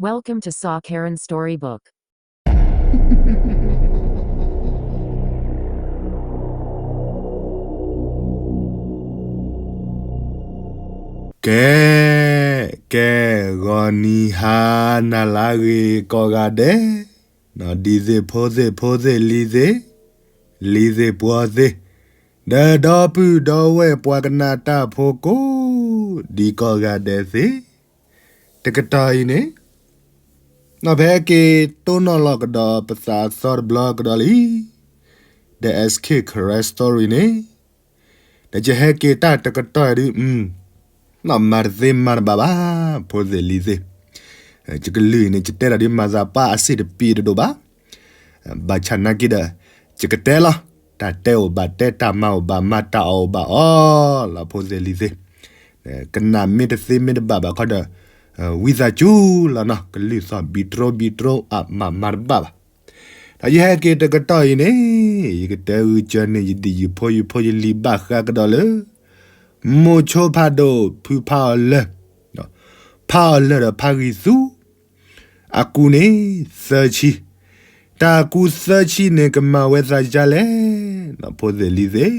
Welcome to Saw Karen Storybook. ကဲ, ကဲ, ဂီၤနံၤဟါနၤလၢအဂ့ၤကိးဂၤဒဲး, ဒ်သ့ၣ်ဖိသ့ၣ်ဖိသ့ၣ် လံၤသ့ၣ်, လံၤသ့ၣ်ပှီၤသ့ၣ်, ဒီးဒီပုၢ်ဒီဝဲၢ်ပှၤကနၣ်တၢ်ဖိကိး, ဒ်ကိးဂၤဒဲးသ့ၣ်, တကတီၢ်အံၤန့ၣ်, နီၢ်ဖဲက့ၤတိၢ်နီၣ်လီၤကဒီးပသးအသီတဘျီကဒီးလံ, ဒီး S K Karen Story န့ၣ်, ဒီးယဟဲက့ၤတၢ်တကတီၢ်အံၤဒုး, နီၢ်မၤတသ့မၤတဘၣ်ဘၣ်, ဖိသ့ၣ်လံၤသ့ၣ်, ယကလုၢ်အံၤန့ၣ် ယတဲတၢ်ဒုးမၤသးပှၢ်အဆံးတပံၤတဒိၣ်ဘၣ်, ဘၣ်ဆၣ်နာ်က့ဒီး, ယကတဲလီၤ, တၢ်တဲအိၣ်ဘၣ်တဲ တၢ်မၤအိၣ်ဘၣ်မၤ တၢ်အီၣ်အိၣ်ဘၣ်အီလီၤ ဖိသ့ၣ်လံၤသ့ၣ်, ကနၣ်မ့ၢ်တသ့မ့ၢ်တဘၣ်ဘၣ်ခီဒီး, ဝံသးစူၤလီၤနီၤ ကလုၢ်သီၣ်ဘံတြိဘံတြိ အမၤမၤတဘၣ်ဘၣ်. ဒီးယဟဲက့ၤတကတီၢ်အံၤန့ၣ်, ယကတဲဂုာ်ကၢန့ၢ် ယဒ်ယဖိယဖိယလံၤဘၣ်ဃးကဒီးလၢ, မိၤဆိဖးဒိၣ်ဖုဖးအီၤလၢၢ်, ဖးအီၤလၢၢ်ဒီးဖးဂံၢ်သူ အကူန့ၣ်, သၢဆံ, တၢ်ကူသၢဆံန့ၣ် ကမၤဝဲသးယါလဲၣ်, ဖိသ့ၣ်လံၤသ့ၣ်,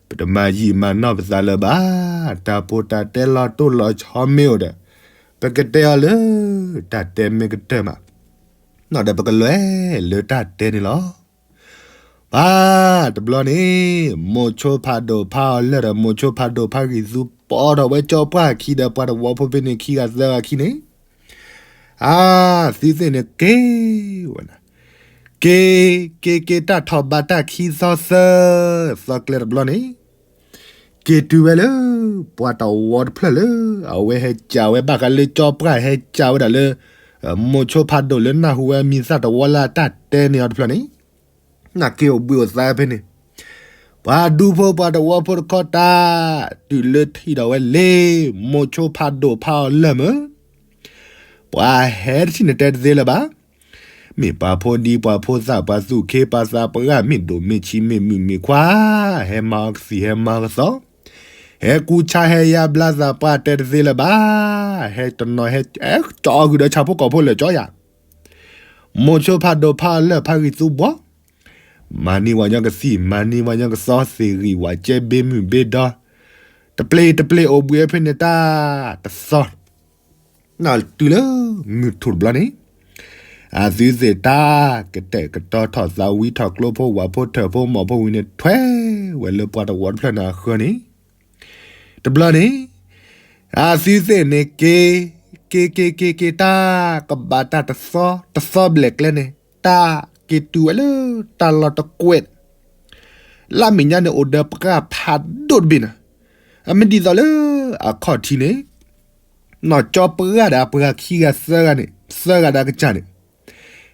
ပတမၤယံာ်မၤနီၢ်ပသးလၢၤဘၣ်, တၢ်ဖိတၢ်တဲလီၤတိၢ်လီၤဆီမ့ၢ်အိၣ်ဒီး, ပကတဲအီၤလၢ, တၢ်တဲမ့ၢ်ကတၢၢ်မး, နီၢ်ဒီးပကလဲၤလၢတၢ်တဲန့ၣ်လီၤ. ပှၤတဘျီန့ၣ်, မိၤဆိဖးဒိၣ်ဖးအီၤလၢၢ်ဒီး မိၤဆိဖးဒိၣ်ဖးဂံၢ်သူ ပိာ်ထီၣ်ဝဲကၠီပှၢ်ခံဒီးပှၤတဝီဖိဖဲန့ၣ် ခံဂၤသၢဂၤခံန့ၣ်, အသုသ့ၣ်န့ၣ်က့ၤဝဲနၤ, က့ၤ, က့ၤက့ၤတၢ်ထီၣ်ဘးတၢ်ခံသီသၢ, သီကျဲတဘျီန့ၣ်, က့ၤတုၤဝဲလၢ, ပှၤတဝီတဖျၢၣ်လၢ, အဝဲဟဲကးဝဲဘၣ်ဃးလၢကၠီပှၢ်ဟဲကးဝဲဒၣ်လၢ, မိၤဆိဖးဒိၣ်လၢနၢ်ဟူဝဲမံၤသၣ်တဝီလၢအတၢ်တဲန့ၢ်အီၤတဖျၢၣ်န့ၣ်, နာ်က့ၤအိၣ်ဘှံးအိၣ်သါဖဲန့ၣ်, ပှၤဒူဖိပှၤတဝီဖိတခီတၢ်, တုၤလၢထံၣ်ဒီးဝဲလ့, မိၤဆိဖးဒိၣ်ဖးအီၤလၢၢ်မၢ ပှၤဟဲတထံၣ်န့ၣ်တဲတသ့လၢၤဘၣ်, မ့ၢ်ပှၤဖိဒံပှၤဖိသၣ်ပှၤသူၣ်ခ့ပှၤသးပှၢ် မ့ၢ်ဒိၣ်မ့ၢ်ဆံးမ့ၢ်မုၣ်မ့ၢ်ခွါ, ဟဲမၤအီကသံၣ်ဟဲမၤအီကသီ, ဟဲကူဆါဟဲယါဘျါသးပှၢ်တဲတသ့လၢၤဘၣ်, ဟဲတနီၤဟဲ, ကၠီအီၤဂုာ်ဒီးဆၣ်ဖိကီၢ်ဖိလၢာ်ကၠီယၤ မိၤဆိဖးဒိၣ်ဖးအီၤလၢၢ်ဖးဂံၢ်သူဘှီ, မၤန့ၢ်ဝဲညီကသံၣ် မၤန့ၢ်ဝဲညီကသီ သ့ၣ်ဂံၢ်ဝးကဲဘ့မုၢ်ဘ့ဒီ, တပျ့ၤတပျ့ၤအိၣ်ဘှံးဝဲဖဲန့ၣ်တၢ်တသီ, နတုၤလၢမုၢ်ထူၣ်တဘျီန့ၣ်, အသုသ့ၣ်တၢ်ကတဲာ်ကတီၤထီၣ်သးဝံထီၣ်ကျိဖိဝၣ်ဖိထၢၣ်ဖိမီၢ်ဖိဝံၤန့ၣ် ထွဲဝဲလၢပှၤတဝီတဖျၢၣ်န့ၣ်အဃၢၤန့ၣ်, တဘျီန့ၣ်, အသုသ့ၣ်န့ၣ်က့ၤ, က့ၤက့ၤက့ၤက့ၤတၢ်, ကဘၣ်တၢ်တသီ, တသီဘျဲၣ်ကျဲန့ၣ်, တၢ်က့ၤတုၤဝဲလၢတၢ်လီၢ်တကွဲး, လၢမဲာ်ညါန့ၣ်အိၣ်ဒီးပှၢ်ဖးဒိၣ်တဘ့ၣ်န့ၣ်, အမ့ၢ်ဒ်သိးလၢအခီၣ်ထံးန့ၣ်, နီၢ်ကၠီပှၢ်ဒီးအပှၤခံဂၤသၢဂၤန့ၣ်, သၢဂၤဒီးအကစၢ်န့ၣ်,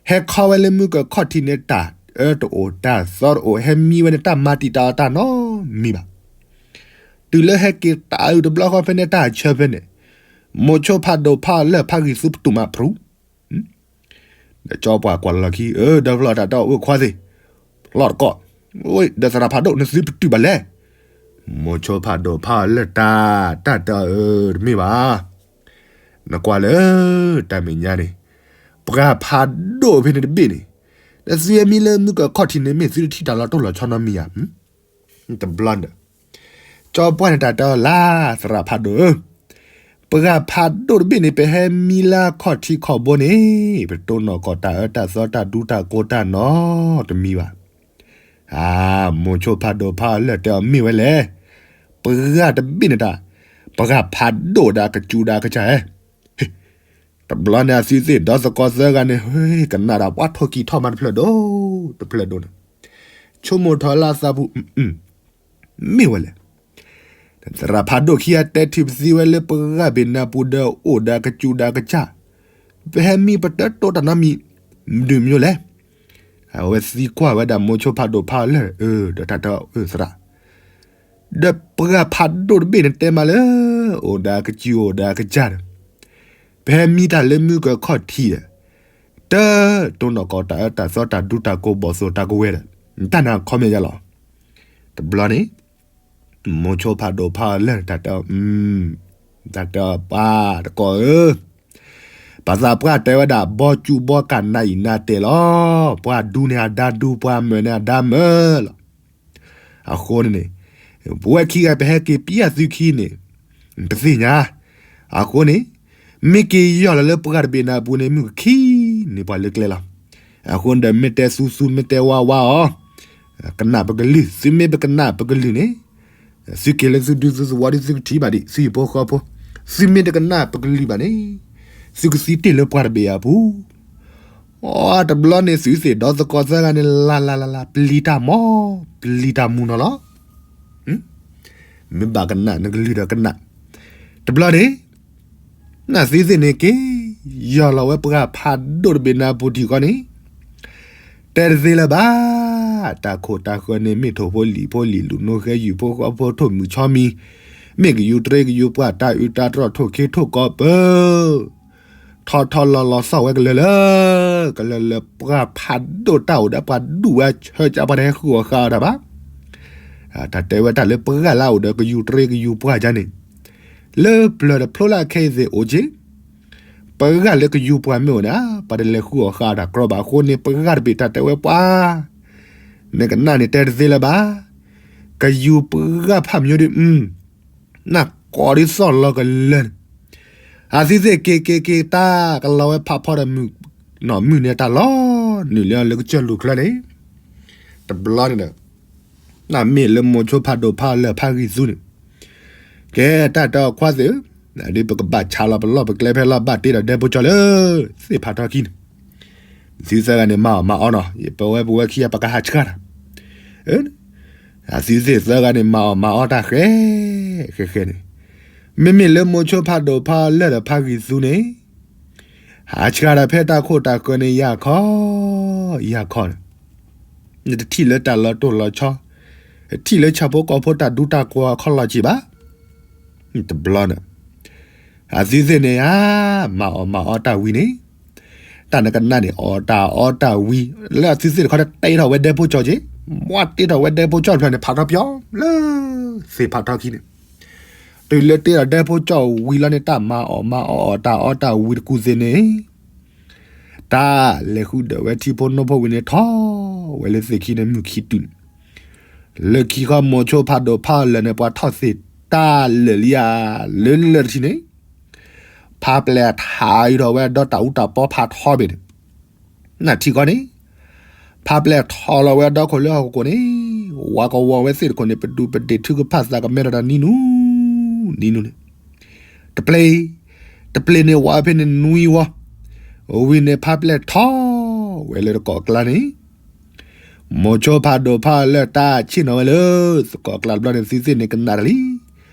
ဟဲခီဝဲလၢမုၢ်ကခီၣ်ထံးန့ၣ် တၢ်အၢတအိၣ်တၢ်သီတအိၣ် ဟဲမံဝဲန့ၣ် တၢ်မၤတံာ်တာ်အီၤတၢ်နီတမံၤဘၣ်. တုၤလၢဟဲက့ၤတၢ်အုၣ်တဘျီဃီဖဲန့ၣ် တၢ်ဆၢဖဲန့ၣ်, မိၤဆိဖးဒိၣ်ဖးအီၤလၢၢ်ဖးဂံၢ်သူပတုာ်မးဖရူ, ဒီးကၠီပှၢ်ကွၢ်လီၢ်ခံ, ဒီဖျီတၢ်တီအိၣ်ခွါသ့ၣ်, လီၢ်တကီၢ်, ဒီးသရၣ်ဖးဒိၣ် နသုပတုာ်ဘၣ်လဲၣ်. မိၤဆိဖးဒိၣ်ဖးအီၤလၢၢ်တၢ်, တၢ်တဲအီၤအၢတမ့ၢ်ဘၣ်. နကွၢ်လၢတၢ်မဲာ်ညါန့ၣ်, ပှၢ်ဖးဒိၣ်ဖဲန့ၣ်တဘ့ၣ်န့ၣ်, ဒီးသုဟဲမံလၢမုၢ်ကခီၣ်ထံးန့ၣ် မ့ၢ်သုတထံၣ်တၢ်လီၤတိၢ်လီၤဆီနီတမံၤဧါ. တဘျီဒီး, ကၠီပှၢ်န့ၣ်တၢ်တဲအီၤလၢသရၣ်ဖးဒိၣ်ဧၢ, ပှၢ်ဖးဒိၣ်တဘ့ၣ်န့ၣ် ပဟဲမံလၢအခီၣ်ထံးခီၣ်ဘိန့ၣ် ပတတိၢ်နီၣ်ကီၢ်တၢ်အၢတၢ်သီတၢ်ဒူတၢ်ကိးတၢ်နီတမံၤဘၣ်. အါ, မိၤဆိဖးဒိၣ်ဖးအီၤလၢၢ်တဲအီၤမ့ၢ်ဝဲလဲၣ်. ပှၢ်တဘ့ၣ်န့ၣ်တၢ်, ပှၢ်ဖးဒိၣ်ဒီးအကစူၤဒီးအကစၢ်ဧၢ. တဘျီန့ၣ်အသုသ့ၣ်ဒီသကိးသၢဂၤန့ၣ် ဟ့ၣ်ကနၣ်ဒီးပှၤထိၣ်ကံၢ်ထီၣ်မးတဖျၢၣ်ဒိၣ်, တဖျၢၣ်ဒိၣ်န့ၣ်, ဆိကမိၣ်ထီၣ်လၢအသးပူၤ, မ့ၢ်ဝဲလဲၣ်. သရၣ်ဖးဒိၣ်ခံဂၤတဲထံၣ်ပသံဝဲလၢပှၢ်ဘ့ၣ်နၢ်ပူၤဒီးအိၣ်ဒီးအကစူၤဒီးအကစၢ်, ပဟဲမံပတတိၢ်တၢ်နီတမံၤ, မဒုးမညိလဲၣ်. အဝဲသံကွၢ်ဝဲဒၣ်မိၤဆိဖးဒိၣ်ဖးအီၤလၢၢ်, ဒီးတၢ်တဲအီၤအၢသရၣ် ဒီးပှၢ်ဖးဒိၣ်တဘ့ၣ်န့ၣ်တဲမးလၢ, အိၣ်ဒီးအကစူၤအိၣ်ဒီးအကစၢ်ဒီး, ပဟဲမံတၢ်လၢမုၢ်ကခီၣ်ထံးဒီး, တတိၢ်နီၣ်ကီၢ်တၢ်အၢတၢ်သီတၢ်ဒူတၢ်ကိးဘီၣ်သိၣ်တၢ်ကဝဲၤဒီး, တၢ်န့ၣ်အခီပညီယါလီၤ. တဘျီန့ၣ်, မိၤဆိဖးဒိၣ်ဖးအီၤလၢၢ်တၢ်တဲအီၤ, တၢ်တဲအီၤပှၢ်တကိးဧၢ, ပှၤသးပှၢ်တဲဝဲဒၣ် ဘီစူးဘီကးနးအံၤနးတဲာ်လီၤ. ပှၤဒူန့ၣ်အဒါဒူ, ပှၤမၢန့ၣ်အဒါမၢလီၤ. အဃိန့ၣ်န့ၣ် ပဝဲခံဂၤပဟဲက့ၤပျဲသုခံန့ၣ် ပသ့ၣ်ညါ. အဃိန့ၣ် မ့ၢ်က့ၤယီၢ်လီၤလၢပှၢ်တဘ့ၣ်နၤအပူၤန့ၣ် မုၢ်ကခံန့ၢ်ပှၤလၢကျဲလီၤ. အဃိဒီး မ့ၢ်တဲသူသူ မ့ၢ်တဲဝါဝါအီၤ, ကနၣ်ပကလုၢ်, သုမ့ၢ်ပကနၣ်ပကလုၢ်န့ၣ် သုက့ၤလၢသုဒူသုသဝီဒ်သုကထံၣ်ဘၣ်ဒံး သုဟံၣ်ဖိဃီဖိ, သုမ့ၢ်တကနၣ်ပကလုၢ်ဘၣ်န့ၣ် သုကသံတ့ၢ်လၢပှၢ်တဘ့ၣ်အပူၤ. အိ တဘျီန့ၣ် သုသ့ၣ်ဒီသကိးသၢဂၤန့ၣ် လၤလၤလၤလၤ ပျံၤတၢ်မီၢ် ပျံၤတၢ်မူနီၤလီၤ. မ့ၢ်ဘၣ်ကနၣ်နကလုၢ်ဒီးကနၣ်. တဘျီန့ၣ် နသုသ့ၣ်န့ၣ်က့ၤ ယီၢ်လီၤဝဲပှၢ်ဖးဒိၣ်တဘ့ၣ်နၤပူၤထံၣ်ဃီန့ၣ် တဲတသ့လၢၤဘၣ်. တၢ်ခိၣ်တၢ်ဃၢၤန့ၣ် မ့ၢ်ထိၣ်ဖိလံၣ်ဖိလံၣ် လူၤနိဃဲယုၢ်ဖိဃီဖိ ထိၣ်မုၣ်ဆီမံၤ, မ့ၢ်ကယူၤတရ့ကယူၤပှၢ် တၢ်အုးတၢ်တြီၣ် ထိၣ်ခ့ထိၣ်ကီးပၢ ထီထီလီၤလီၤသီၣ်ဝဲကလၢာ်လၢ ကလၢာ်လၢပှၢ်ဖးဒိၣ်တၢ်အိၣ်ဒီးပှၤဒူၣ်ဝဲဆၢကၠါ ပှၤတဟဲဃုအီၣ်ဃုအီတၢ်ဘၣ်. တၢ်တဲဝဲတၢ်လၢပှၢ်လၢအအိၣ်ဒီးကယူၤတရ့ကယူၤပှၢ်ကါန့ၣ် လၢပျၢၤတဖျိလၢအခဲအံၤသ့ၣ်အိၣ်က့ ပှၢ်လၢကယူၤပှၢ်မ့ၢ်အိၣ်န့ၣ် ပှၤတလဲၤဃုအီၣ်ဃုအီတၢ်ကြီဘၣ်အဃိန့ၣ် ပှၢ်တဘ့ၣ်တၢ်တဲဝဲပှၤ မ့ၢ်ကနၣ်န့ၣ်တဲတသ့လၢၤဘၣ်. ကယူၤပှၢ်ဖးမံၤဒ် နၢ်ကီဒ်သီၣ်လီၤကလၢာ်န့ၣ် အသုသ့ၣ်က့ၤက့ၤက့ၤ တၢ်ကလီၤဝဲဖးဖီဒီးမုၢ် နီၢ်မုၢ်န့ၣ်တၢ်လီၤနုာ်လၢအီၤလၢကစၢၢ်လူၤချၢန့ၣ် တဘျီန့ၣ်ဒီး နမ့ၢ်လၢမိၤဆိဖးဒိၣ်ဖးလၢာ်ဖးဂံၢ်သူန့ၣ် ကဲတၢ်တဲအီၤခွါသ့ၣ်ဧၢ, ဒ်ပကဘၣ်ဆါလီၤပလီၢ်ပကျဲဖဲလီၢ်ဘၣ်တ့ဒီးဒဲဖိကၠီလၢ သ့ၣ်ဖးထီခံန့ၣ် သုသၢဂၤန့ၣ်မၤအီၣ်မၤအီနီၤ, ယပဝဲပဝဲခံဂၤပကဟးဆှၣ်တၢ် အသုသ့ၣ်သၢဂၤန့ၣ် မၤအီၣ်မၤအီတၢ်ဃဲ ဃဲဃဲန့ၣ်, မ့မ့ၢ်လၢမိၤဆိဖးဒိၣ်ဖးလၢာ်ဒီးဖးဂံၢ်သူန့ၣ် ဟးဆှၣ်တၢ်ဖဲတၢ်ခိၣ်တၢ်ဃၢၤန့ၣ် ယၤခီ ယၤခီန့ၣ်, နတထံၣ်လၢတၢ်လီၤတိၢ်လီၤဆီ, ထံၣ်လၢဆၣ်ဖိကီၢ်ဖိတၢ်ဒူတၢ်ကွီၤခီလီၤစ့ၢ်ဘၣ်. တဘျီန့ၣ် အသုသ့ၣ်န့ၣ်ဧါ, မၤအီၣ်မၤအီတၢ်ဝံၤန့ၣ်, တၢ်နကနၣ်န့ၣ် အီၣ်တၢ်အီတၢ်ဝံၤ, လၢအသုသ့ၣ်တခီတၢ်တ့ထီၣ်ဝဲဒဲဖိကၠီက့ၤ, မ့ၢ်တ့ထီၣ်ဝဲဒဲဖိကၠီတဖျၢၣ်န့ၣ် ဖးထီပၠီလၢ သ့ၣ်ဖးထီခံန့ၣ်, တုၤလၢတ့ထီၣ်ဒဲဖိကၠီဝံၤလီၤန့ၣ် တၢ်မၤအီၣ်မၤအီအီၣ်တၢ်အီတၢ်ဝံၤတကူၣ်သ့ၣ်န့ၣ် တၢ်လဲၤဃုဒၢးဝဲထံဖိနိဖိဝံၤန့ၣ် ထီၣ်ဝဲလၢသ့ၣ်ခံန့ၣ် မုၢ်ခံတုၤန့ၣ်, လၢခံခီမိၤဆိဖးဒိၣ်ဖးလၢာ်န့ၣ် ပှၤထီၣ်သ့ၣ်တၢ်လၢာ်လံဧါ, လၢလၢာ်တထံၣ်န့ၣ်, ဖးပျဲၢ်ထးအံၤထီၣ်ဝဲဒီးတၢ်အူတၢ်ပီဖးထီဘ့ၣ်န့ၣ်, နၢ်ထံၣ်ခီန့ၣ်, ဖးပျဲၢ်ထီၣ်လီၤဝဲဒီခိၣ်လၢဟီၣ်ခိၣ်န့ၣ်, ဝါကဝီၤဝဲသ့ၣ်တခိၣ်န့ၣ် ပဒူးပဒ့ၣ်ထုကဖၣ်သးကမဲထီၣ်တၢ်နံၤနူၤ, နံၤနူၤန့ၣ်, တပျ့ၤ, တပျ့ၤန့ၣ်ဝါဖဲန့ၣ်နွံဝီ, ဝံၤန့ၣ်ဖးပျဲၢ်ထီၣ်ဝဲလၢတကိးကျါန့ၣ် မိၤဆိဖးဒိၣ်ဖးလၢာ်တၢ်ဆ့ၣ်နီၤဝဲလၢ သကိးကျါတဘျီန့ၣ် သုသ့ၣ်န့ၣ်ကနၣ်တၢ်လံ.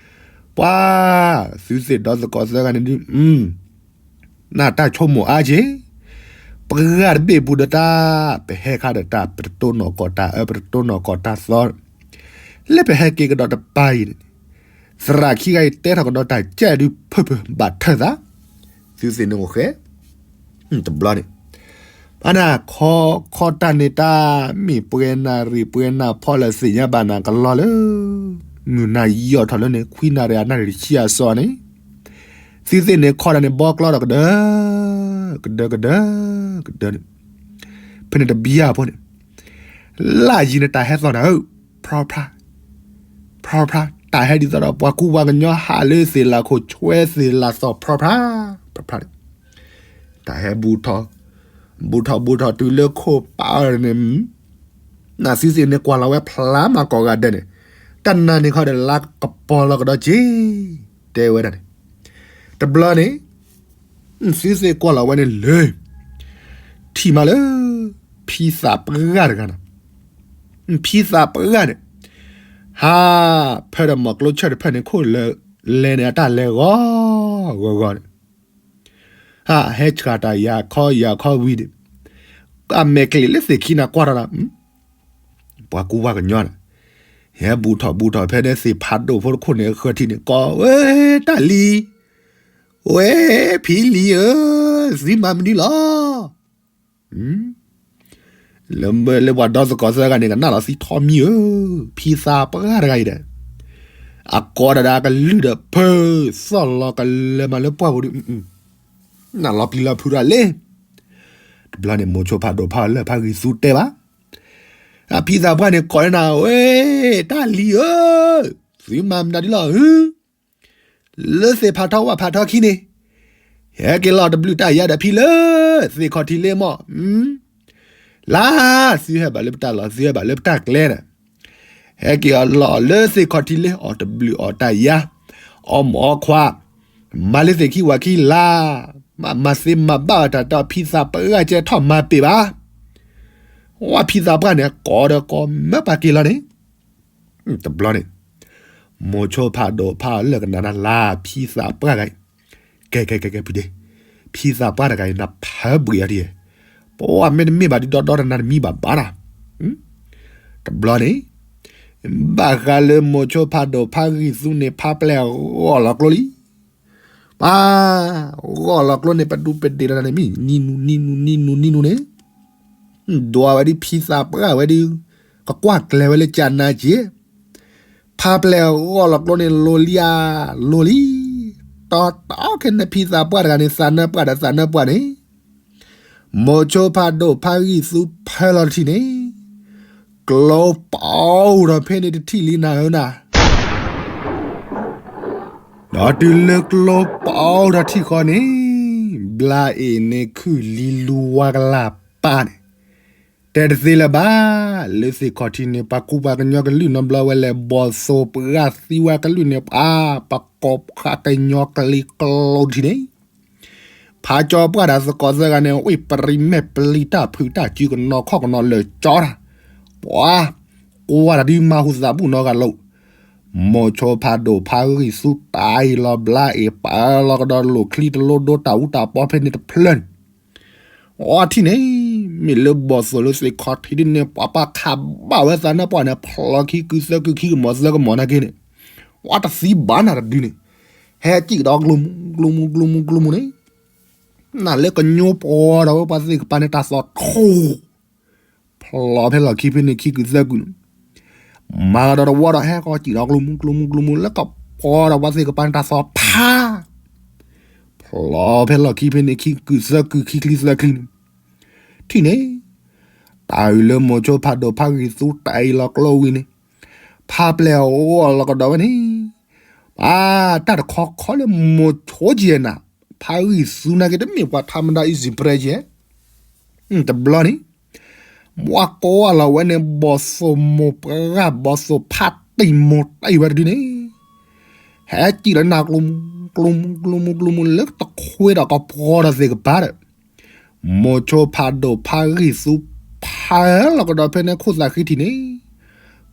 ပှၤ, သုသ့ၣ်ဒီသကိးသၢဂၤန့ၣ်ဒုး, နတၢ်ဆိကမိၣ်အါက့ၤ, ပှၢ်တဘ့ၣ်ပူၤဒီးတၢ်, ပဟဲခါဒီးတၢ် ပတတိၢ်နီၢ်ကီၢ်တၢ်အၢ ပတတိၢ်နီၢ်ကီၢ်တၢ်သီ, လၢပဟဲက့ၤကဒီးတပၤအံၤန့ၣ်, သရၣ်ခံဂၤအံၤတဲထီၣ်ကဒီးတၢ်ကဲဒုးဖုၣ်ဖုၣ်ဘၣ်ထၢၣ်သး, သုသ့ၣ်န့ၣ်အိၣ်ဃဲ တဘျီန့ၣ်, ဖးနၤခီခီတၢ်န့ၣ်တၢ် မ့ၢ်ပှဲၤနၢ်ရံၣ်ပှဲၤနၢ်ဖီလၢာ်သ့ၣ်ညါဘၣ်နၤကလီလၢ မုၢ်နၤယီၣ်ထီၣ်လၢန့ၣ် ခွံနၣ်ရံၣ်အနၣ်ရံၣ်တဆံအစီန့ၣ်, သုသ့ၣ်န့ၣ်ခီတၢ်န့ၣ် ဘီကျီဒီးကဒၢ, ကဒၢကဒၢ, ကဒၢန့ၣ်, ဖဲန့ၣ်တဘျီဖိန့ၣ်, လၢယံၤန့ၣ်တၢ်ဟဲသီၣ်နၤဧၢ, ဖြီဖြါ ဖြီဖြါ, တၢ်ဟဲဒ်သိးဒီးပှၤကူပှၤကညီဟးလၢသ့ၣ်လၢခိၣ်ဆွဲသ့ၣ်လၢသီၣ် ဖြီဖြါ, ဖြီဖြါန့ၣ်, တၢ်ဟဲဘူးထီၣ်, ဘူးထီၣ်ဘူးထီၣ်တုၤလၢခိၣ်ပာ်အီၤန့ၣ်, နသုသ့ၣ်န့ၣ်ကွၢ်လီၤဝဲဖျါမၤကီၢ်ဂၤဒဲးန့ၣ်, တၢ်နါန့ၣ်ခီဒီးလါကပီၤလီၤကဒီးက့ၤ, တဲဝဲဒၣ်န့ၣ်, တဘျီန့ၣ် သုသ့ၣ်ကွၢ်လီၤဝဲန့ၣ်လၢ ထံၣ်မးလၢ ဖံသးပှၢ်တဂၤနီၤ, ဖံသးပှၢ်န့ၣ်, ဟး, ဖဲဒီးမီၢ်ကျိဆၢၣ်တဖျၢၣ်န့ၣ် ခိၣ်လၢလဲၤန့ၣ် အတၢ်လဲၤဂီၤဂီၤဂီၤန့ၣ်, ဟးဟဲဆှၣ်တၢ်ယၤခီယၤခီဝံၤန့ၣ်, အမဲာ်ကျ့ၤလၢသ့ၣ်ခံန့ၣ်ကွၢ်ထီၣ်ဒီး ပှၤကူပှၤကညီန့ၣ်, ဟဲဘူးထီၣ်ဘူးထီၣ်ဖဲန့ၣ်သ့ၣ်ဖးဒိၣ်ဖိတခိၣ်န့ၣ်အဃၢၤထံးန့ၣ် ကိးဝဲတၢ်လံၤ, ဝဲဖံလံၤဧၢ, သုမၤမနုၤလီၤ. လၢပှၤဒီသကိးသၢဂၤန့ၣ် ကနၣ်လီၤသံထီမံၤဧၢ, ဖံသးပှၢ်တဂၤအံၤဒီး, အကိးဒၣ်ဒၣ်ကလုၢ်ဒီး ဖုသီၣ်လီၤကလဲၤမးလၢပှၢ်ပူၤဒီး နလီၤပျံၤလီၤဖုးတၢ်လံ. တဘျီန့ၣ် မိၤဆိဖးဒိၣ်ဖးအီၤလၢဖးဂံၢ်သူတဲဘၣ်, အဖံသးပှၢ်န့ၣ်ကိးန့ၢ်နၤ, ဝဲ, တၢ်လံၤဧၢ, သုမၤမတၤဒ်လီၤဧၢ, လၢသ့ၣ်ဖးထီဝၣ်ဖးထီခံန့ၣ်, ဟဲက့ၤလီၤတဘျုးတၢ်ယါဒီးဖံလၢသ့ၣ်ခီၣ်ထံးလ့မီၢ်, လါ, သုဟဲဘၣ်လၢပတၢ်လီၢ် သုဟဲဘၣ်လၢပတၢ်ကျဲန့ၣ်, ဟဲက့ၤအီၤလီၤလၢသ့ၣ်ခီၣ်ထံးလ့ အီၣ်တဘျုးအီၣ်တၢ်ယါ, အီၣ်မုာ်အီၣ်ခွါ, မၤလၢသ့ၣ်ခံဝၤခံလါ, မၤသ့မၤဘၣ်အတၢ်တီ ဖံသးပှၢ်ကဲထီၣ်မၤပ့ၤဘၣ်. ဝဲဖံသးပှၢ်န့ၣ် ကိးဒီးကိးမၢပှၤက့ၤလီၤန့ၣ်, တဘျီန့ၣ် မိၤဆိဖးဒိၣ်ဖးအီၤလၢကနၣ်နၤလါ ဖံသးပှၢ်တဂၤအံၤ, ကဲကဲကဲကဲဖုဒ့, ဖံသးပှၢ်တဂၤအံၤ နဖးဘှံးအီၤဒ်, ပဝဲမ့တမ့ၢ်ဘၣ်ဒ်ဒီဒီတနၤတမံၤဘၣ်ဘၣ်နၤ. တဘျီန့ၣ် ဘၣ်ဃးလၢမိၤဆိဖးဒိၣ်ဖးဂံၢ်သူန့ၣ် ဖးပျဲၢ်ဂီၢ်လီၤကျိလံ. ပှၤ, ဂီၢ်လီၤကျိန့ၣ် ပဒူပဒ့ၣ်လီၤန့ၣ်မ့ၢ် နံၤနူၤ နံၤနူၤ နံၤနူၤ နံၤနူၤန့ၣ်, ဒွးဝဲဒ်ဖံသးပှၢ်ဝဲဒ်, ကကွၢ်ကျဲၤဝဲလၢကနါက့ၤ, ဖးပျဲၢ်ဂီၢ်လီၤကျိန့ၣ် လိၤလံဧါ, လိၤလံ. တီတီခဲန့ၣ် ဖံသးပှၢ်တဂၤန့ၣ် သးနၢပှၢ်ဒီးသးနၢပှၢ်န့ၣ် မိၤဆိဖးဒိၣ်ဖးဂံၢ်သူဖၢလီၤတထံၣ်န့ၣ်, ကျိပအိၣ်ဒီးဖဲန့ၣ်တထံၣ်လံနၤဧၢနၤ. ဒီးတုၤလၢကျိပအိၣ်ဒီးထံၣ်ဃီန့ၣ်, ဘျါအ့ၣ်န့ၣ်ခုၣ်လံလူဝါကလၢ်ပာ်န့ၣ်, တဲတသ့လၢၤဘၣ်, လၢသ့ၣ်ခီၣ်ထံးန့ၣ် ပှၤကူပှၤကညီကလုၢ်နီတဘျီဝဲလဲၣ်, ဘီၣ်သိၣ်ပှၢ်သံဝဲကလုၢ်န့ၣ် ပှၤ, ပကိးဖးကညီကလံၤကျိတထံၣ်န့ၣ် ဖးကၠီပှၢ်ဒီးသကိးသၢဂၤန့ၣ် အိၣ်ပရံးမဲာ်ပလံၤတၢ်ဖုးတၢ်စုကနီၤခီၣ်ကနီၤလၢာ်ကၠီတၢ်, ပှၤ, ကွၢ်တၢ်ဒုးမၤဟူသးဘူၣ်နီတဂၤလီၤ. မိၤဆိဖးဒိၣ်ဖးဂံၢ်သူတၢ်အံၤလီၤဘျါအ့ၣ် ပာ်လီၤကဒီးလိာ်ချံတလိဒိတၢ်အူတၢ်ပီဖဲန့ၣ်တဖျၢၣ်န့ၣ် အထံၣ်န့ၣ်, မ့ၢ်လၢဘီၣ်သိၣ်လၢသ့ၣ်ခီၣ်ထံးဒ်န့ၣ် ပှၤပာ်ခးဘၣ်ဝဲသးနၢပှၢ်န့ၣ် ဖျိးခံကုသၢကုခံကမီၤသၢကမီၤနာ်က့န့ၣ်, အတသံဘၣ်နၤတဒုန့ၣ်, ဟဲစံၣ်ဒီးကျိမူကျိမူကျိမူကျိမူန့ၣ်, နၤလၢကညိပှီၤဒီးဝဲပှၤသ့ၣ်ကပၤန့ၣ်တၢ်သီၣ်ထီၣ် ဖျိးဖဲလီၢ်ခံဖဲန့ၣ်ခံကုသၢကုန့ၣ်, မၤကဒီးတဝီဒီးဟဲကီးစံၣ်ဒီးကျိမူကျိမူကျိမူ လၢကပှီၤဒီးပှၤသ့ၣ်ကပၤန့ၣ်တၢ်သီၣ်ဖး ဖျိးဖဲလီၢ်ခံဖဲန့ၣ်ခံကုသၢကုခံချံသၢချံန့ၣ်, ထံၣ်န့ၣ်, တၢ်အုၣ်လၢမိၤဆိဖးဒိၣ်ဖးဂံၢ်သူတၢ်အံၤလီၤကျိဝံၤန့ၣ်, ဖးပျဲၢ်ဂီၢ်လီၤကဒီးဝဲန့ၣ်, ပှၤ, တၢ်တခီခီလၢမိၤဆိကဲနၤ, ဖးဂံၢ်သူနာ်က့တမ့ၢ်ပှၤထးမတၤ easy prey ကဲ တဘျီန့ၣ်, မ့ၢ်ကွၢ်လီၤဝဲန့ၣ် ဘီၣ်သိၣ်မိၢ်ပှၢ် ဘီၣ်သိၣ်ဖးတံၢ်မိၢ်တံၢ်ဝဲတဒုန့ၣ်, ဟဲစံၣ်လီၤနၤကျိမူ, ကျိမူ, ကျိမူ, ကျိမူ လၢတခွ့ဒီးကပှီၤဒီးသ့ၣ်ကပၤဒီး, မိၤဆိဖးဒိၣ်ဖးဂံၢ်သူဖးလီၤကဒီးဖဲန့ၣ်ခိၣ်သးဃံထံၣ်န့ၣ်,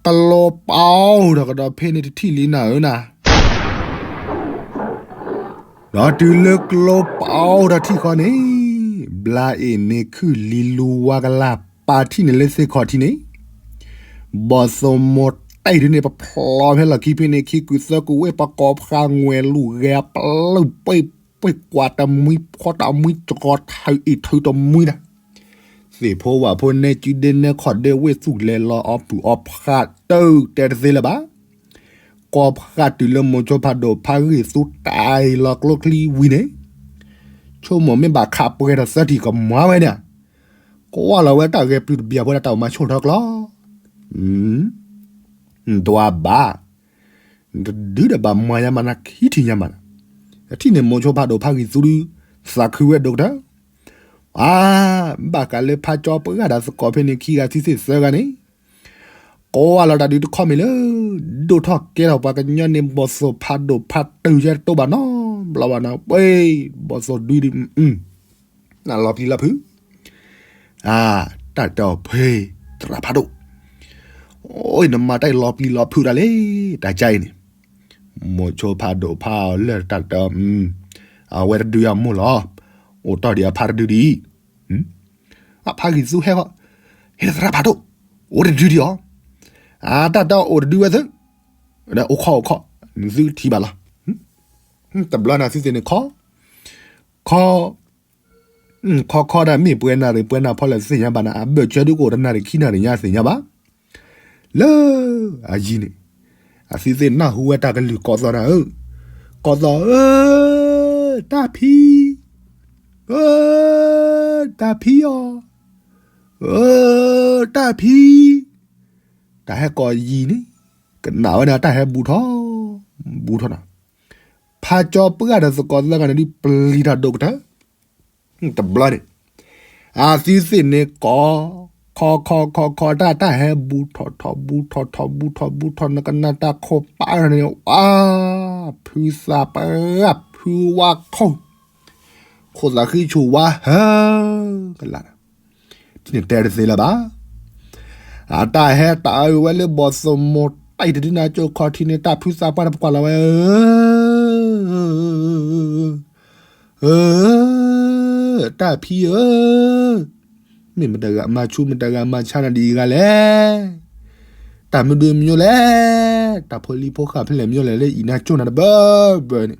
ကျိပအိၣ်ဒီးကဒီးဖဲန့ၣ်တထံၣ်လံနၤဧၢနၤ ဒီးတုၤလၢကျိပအိၣ်ဒီးထံၣ်ဃီန့ၣ်, ဘျါအ့ၣ်န့ၣ်ခုၣ်လံလူဝါကလၢ်ပာ်ထံၣ်န့ၣ်လၢသ့ၣ်ခီၣ်ထံးန့ၣ်, ဘီၣ်သိၣ်မိၢ်တံၢ်ဒုန့ၣ် ပဖျိးဖဲလီၢ်ခံဖဲန့ၣ်ခံကုသၢကုဝ့ၢ် ပကိးဖးငွဲၤလူၤဂဲၤပျုၢ်ပှ့ၢ်ပှ့ၢ်ကွၢ်တမှံ ဖီတမှံ တြီထၢအံၤထၢတမှံတၢ် သ့ၣ်ဖိဝၣ်ဖိနဲကုဒ့နဲခီၣ်ဒ့ဝ့ၢ်သူၣ်လဲၤလီၤအီၣ်ပုၢ်အီၣ်ဖးတၢၢ်တဲတသ့လၢၤဘၣ်. ကိးဖးတုၤလၢမိၤဆိဖးဒိၣ်ဖးဂံၢ်သူတၢ်အံၤလီၤကျိချံဝံၤန့ၣ်, ဆိကမိၣ်မ့ၢ်ဘၣ်ခးပှဲၤဒီးသၢထံၣ်ကမွါဝဲန့ၣ်ဧါ, ကွၢ်လီၤဝဲတၢ်ဂဲၤပျုၢ်တဘျီဖိဒၣ်တၢ်အိၣ်မၤဆိၣ်ထီၣ်ကျီ ဒွးဘၣ်, တဒုဒီးဘၣ်မၤညါမးနၤခံထံၣ်ညါမးနၤ, တထံၣ်န့ၣ်မိၤဆိဖးဒိၣ်ဖးဂံၢ်သူဒု, သးခုဝဲဒိၣ်ကတၢၢ်, အါ, ဘၣ်ဃးလၢဖးကၠီပှၢ်ဒီးသကိးဖဲန့ၣ်ခံဂၤထံသ့ၣ်သၢဂၤန့ၣ်, ကိးဝဲလီၤတၢ်ဒုးတခီမ့ၢ်လၢ, ဒိၣ်ထီၣ်ကဲထီၣ်ပှၤကညီန့ၣ် ဘီၣ်သိၣ်ဖးဒိၣ်ဖးတုၤယဲတတိဘၣ်နီတဘျီဘၣ်နီၤ, ပှ့ၤ, ဘီၣ်သိၣ်ဒုဒု, နလီၤပျံၤလီၤဖုး အါ, တၢ်တဲအီၤဖဲ, သရၣ်ဖးဒိၣ်, အိၣ်နမၤတၢ်အံၤလီၤပျံၤလီၤဖုးတၢ်လံ, တၢ်ကါအံၤန့ၣ်, မိၤဆိဖးဒိၣ်ဖးအီၤလၢတၢ်တဲအီၤ, အဝဲတဒုယၤမိၢ်လီၤ, အိၣ်တီၢ်ဒံးအဖါတဒုဒံး, အဖါဂံၢ်သူဟဲဃီ, ဟဲသရၣ်ဖးဒိၣ်, အိၣ်တဒုဒံးအီၤ, အတၢ်တဲအီၤအိၣ်တဒုဝဲသ့, အိၣ်ခီအိၣ်ခီ, နသုထံၣ်ဘၣ်လီၤ, တဘျီနၤသုသ့ၣ်န့ၣ်ခီ, ခီ ခီခီဒၣ်မ့ၢ်ပှဲၤနၣ်ရံၣ်ပှဲၤနၣ်ဖီလဲၣ်သ့ၣ်ညါဘၣ်နၤ အဘၢၣ်စၢၤဒုကအိၣ်တနၣ်ရံၣ်ခံနၣ်ရံၣ်ညါသ့ၣ်ညါဘၣ်, လၢ, အယံၤန့ၣ်, အသုသ့ၣ်နၢ်ဟူဝဲတၢ်ကလုၢ်ကီၢ်သီနၤဧၢ, ကီၢ်သီဧၢ, တၢ်ဖံ အၢ, တၢ်ဖံအီၤ, အၢ, တၢ်ဖံ, တၢ်ဟဲကိးယံၤန့ၣ်, ကနၣ်ဝဲန့ၣ် တၢ်ဟဲဘူးထီၣ်, ဘူးထီၣ်နီၤ, ဖးကၠီပှၢ်ဒီးသကိးသၢဂၤန့ၣ်ဒုးပျံၤတၢ်ဒိၣ်ကတၢၢ်, တဘျီန့ၣ်, အသုသ့ၣ်န့ၣ်ကိး, ခီခီခီခီ တၢ်တၢ်ဟဲဘူးထီၣ်ထီၣ် ဘူးထီၣ်ထီၣ် ဘူးထီၣ်ဘူးထီၣ် နကနၣ်တၢ်ခိၣ်ပာ်န့ၣ်, အါ, ဖုသးပှၢ် ဖုဝါခိၣ်, ခိၣ်သးဃံဆူၣ်ဝါဟၢကလး, ထံၣ်န့ၣ်တဲတသ့လၢၤဘၣ်. အတၢ်ဟဲတၢ်အုးဝဲလၢဘီၣ်သမိးတၢ်အံၤတဒုနၤကၠိခီထံန့ၣ် တၢ်ဖုသးပှၢ်န့ၣ်ပကွၢ်လီၤဝဲ, အၢ, တၢ်ဖံဧၢ, မ့ၢ်မတၤဂၤမၤဆူၣ်မတၤဂၤမၤဆါနၤဒ်အံၤဂၤလဲၣ်, တၢ်မနုၤမညိလဲၣ်, တၢ်ဖိလံၤဖိဃာ်ဖဲလဲၣ်မညိလဲၣ်လၢအံၤနၤကၠိနၤတဘၢဘၢန့ၣ်,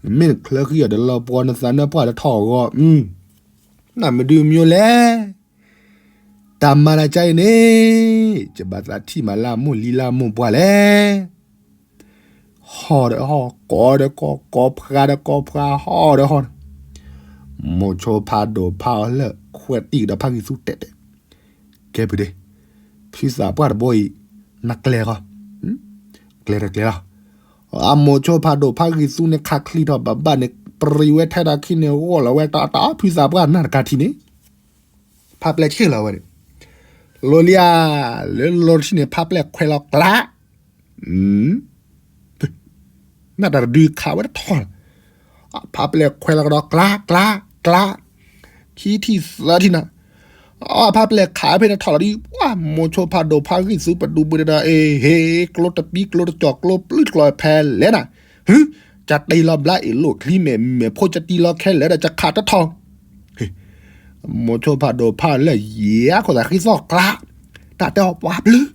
မ့ၢ်နချၢဃံအီၤဒီးလီၤပှီၤ နသးနၢပှၢ်တထီၣ်အဂီၢ်, တၢ်မနုၤမညိလဲၣ်, တၢ်မၤနၤကါအံၤန့ၣ်, ယဘၣ်သးထံၣ်မးလၢအမိၢ်လံၤလၢအမိၢ်ပှၢ်လဲၣ်. ဟီၣ်ဒီးဟီၣ်, ကိးဒီးကိး, ကိးဖှါဒီးကိးဖှါ, ဟီၣ်ဒီးဟီၣ်န့ၣ်, မိၤဆိဖးဒိၣ်ဖးအီၤလၢခွဲးတံၢ်ကဒီးဖးဂံၢ်သူတဲာ်တဲာ်, ကဲဖုဒ့, ဖုသးပှၢ်တဘိအံၤ, နကျဲၤဃီ, ကျဲၤတကျဲၤလီၤ. အမိၤဆိဖးဒိၣ်ဖးဂံၢ်သူန့ၣ် ခးချံထီၣ်ဘၣ်ဘၣ်န့ၣ် ပြံၤဝဲထဲတၢ်ခံန့ၣ် ဂီၢ်လီၤဝဲတၢ်တၢ် ဖုသးပှၢ်နၢ်တကါထံၣ်န့ၣ်, ဖးပျဲၢ်ဆ့ၣ်လီၤဝဲန့ၣ်, လိၤလံဧါ, လၢလီၤထံၣ်န့ၣ် ဖးပျဲၢ်ခွဲးလီၤကျါ နၢ်တၢ်တဒုခးဝဲတထီၣ်လီၤ. ဖးပျဲၢ်ခွဲးလီၤကဒီးကျါ ကျါ ကျါ, ခံထံၣ်သၢထံၣ်နၤ, ဖးပျဲၢ်ခးဖဲန့ၣ်ထီၣ်လီၤဒ် ပှၢ်မိၤဆိဖးဒိၣ်ဖးဂံၢ်သူပဒူပဒးဒီး အ့ဟ့ ကျိတပံကျိတကၠီၤကျိပျုၢ်တကျီၤဖဲလဲၣ်နၤ, ဟု, ကတ့လီၤဘျါအ့ၣ်လိၣ်ချံမဲာ်မဲာ်ဖိ ကတံလီၤခဲလၢာ်ဒီး ကခးတထီၣ် မိၤဆိဖးဒိၣ်ဖးလၢယဲၢ်ခိၣ်သးဃံသီၣ်ကျါ, တၢ်တဲအီၤပှၤပျုၢ်,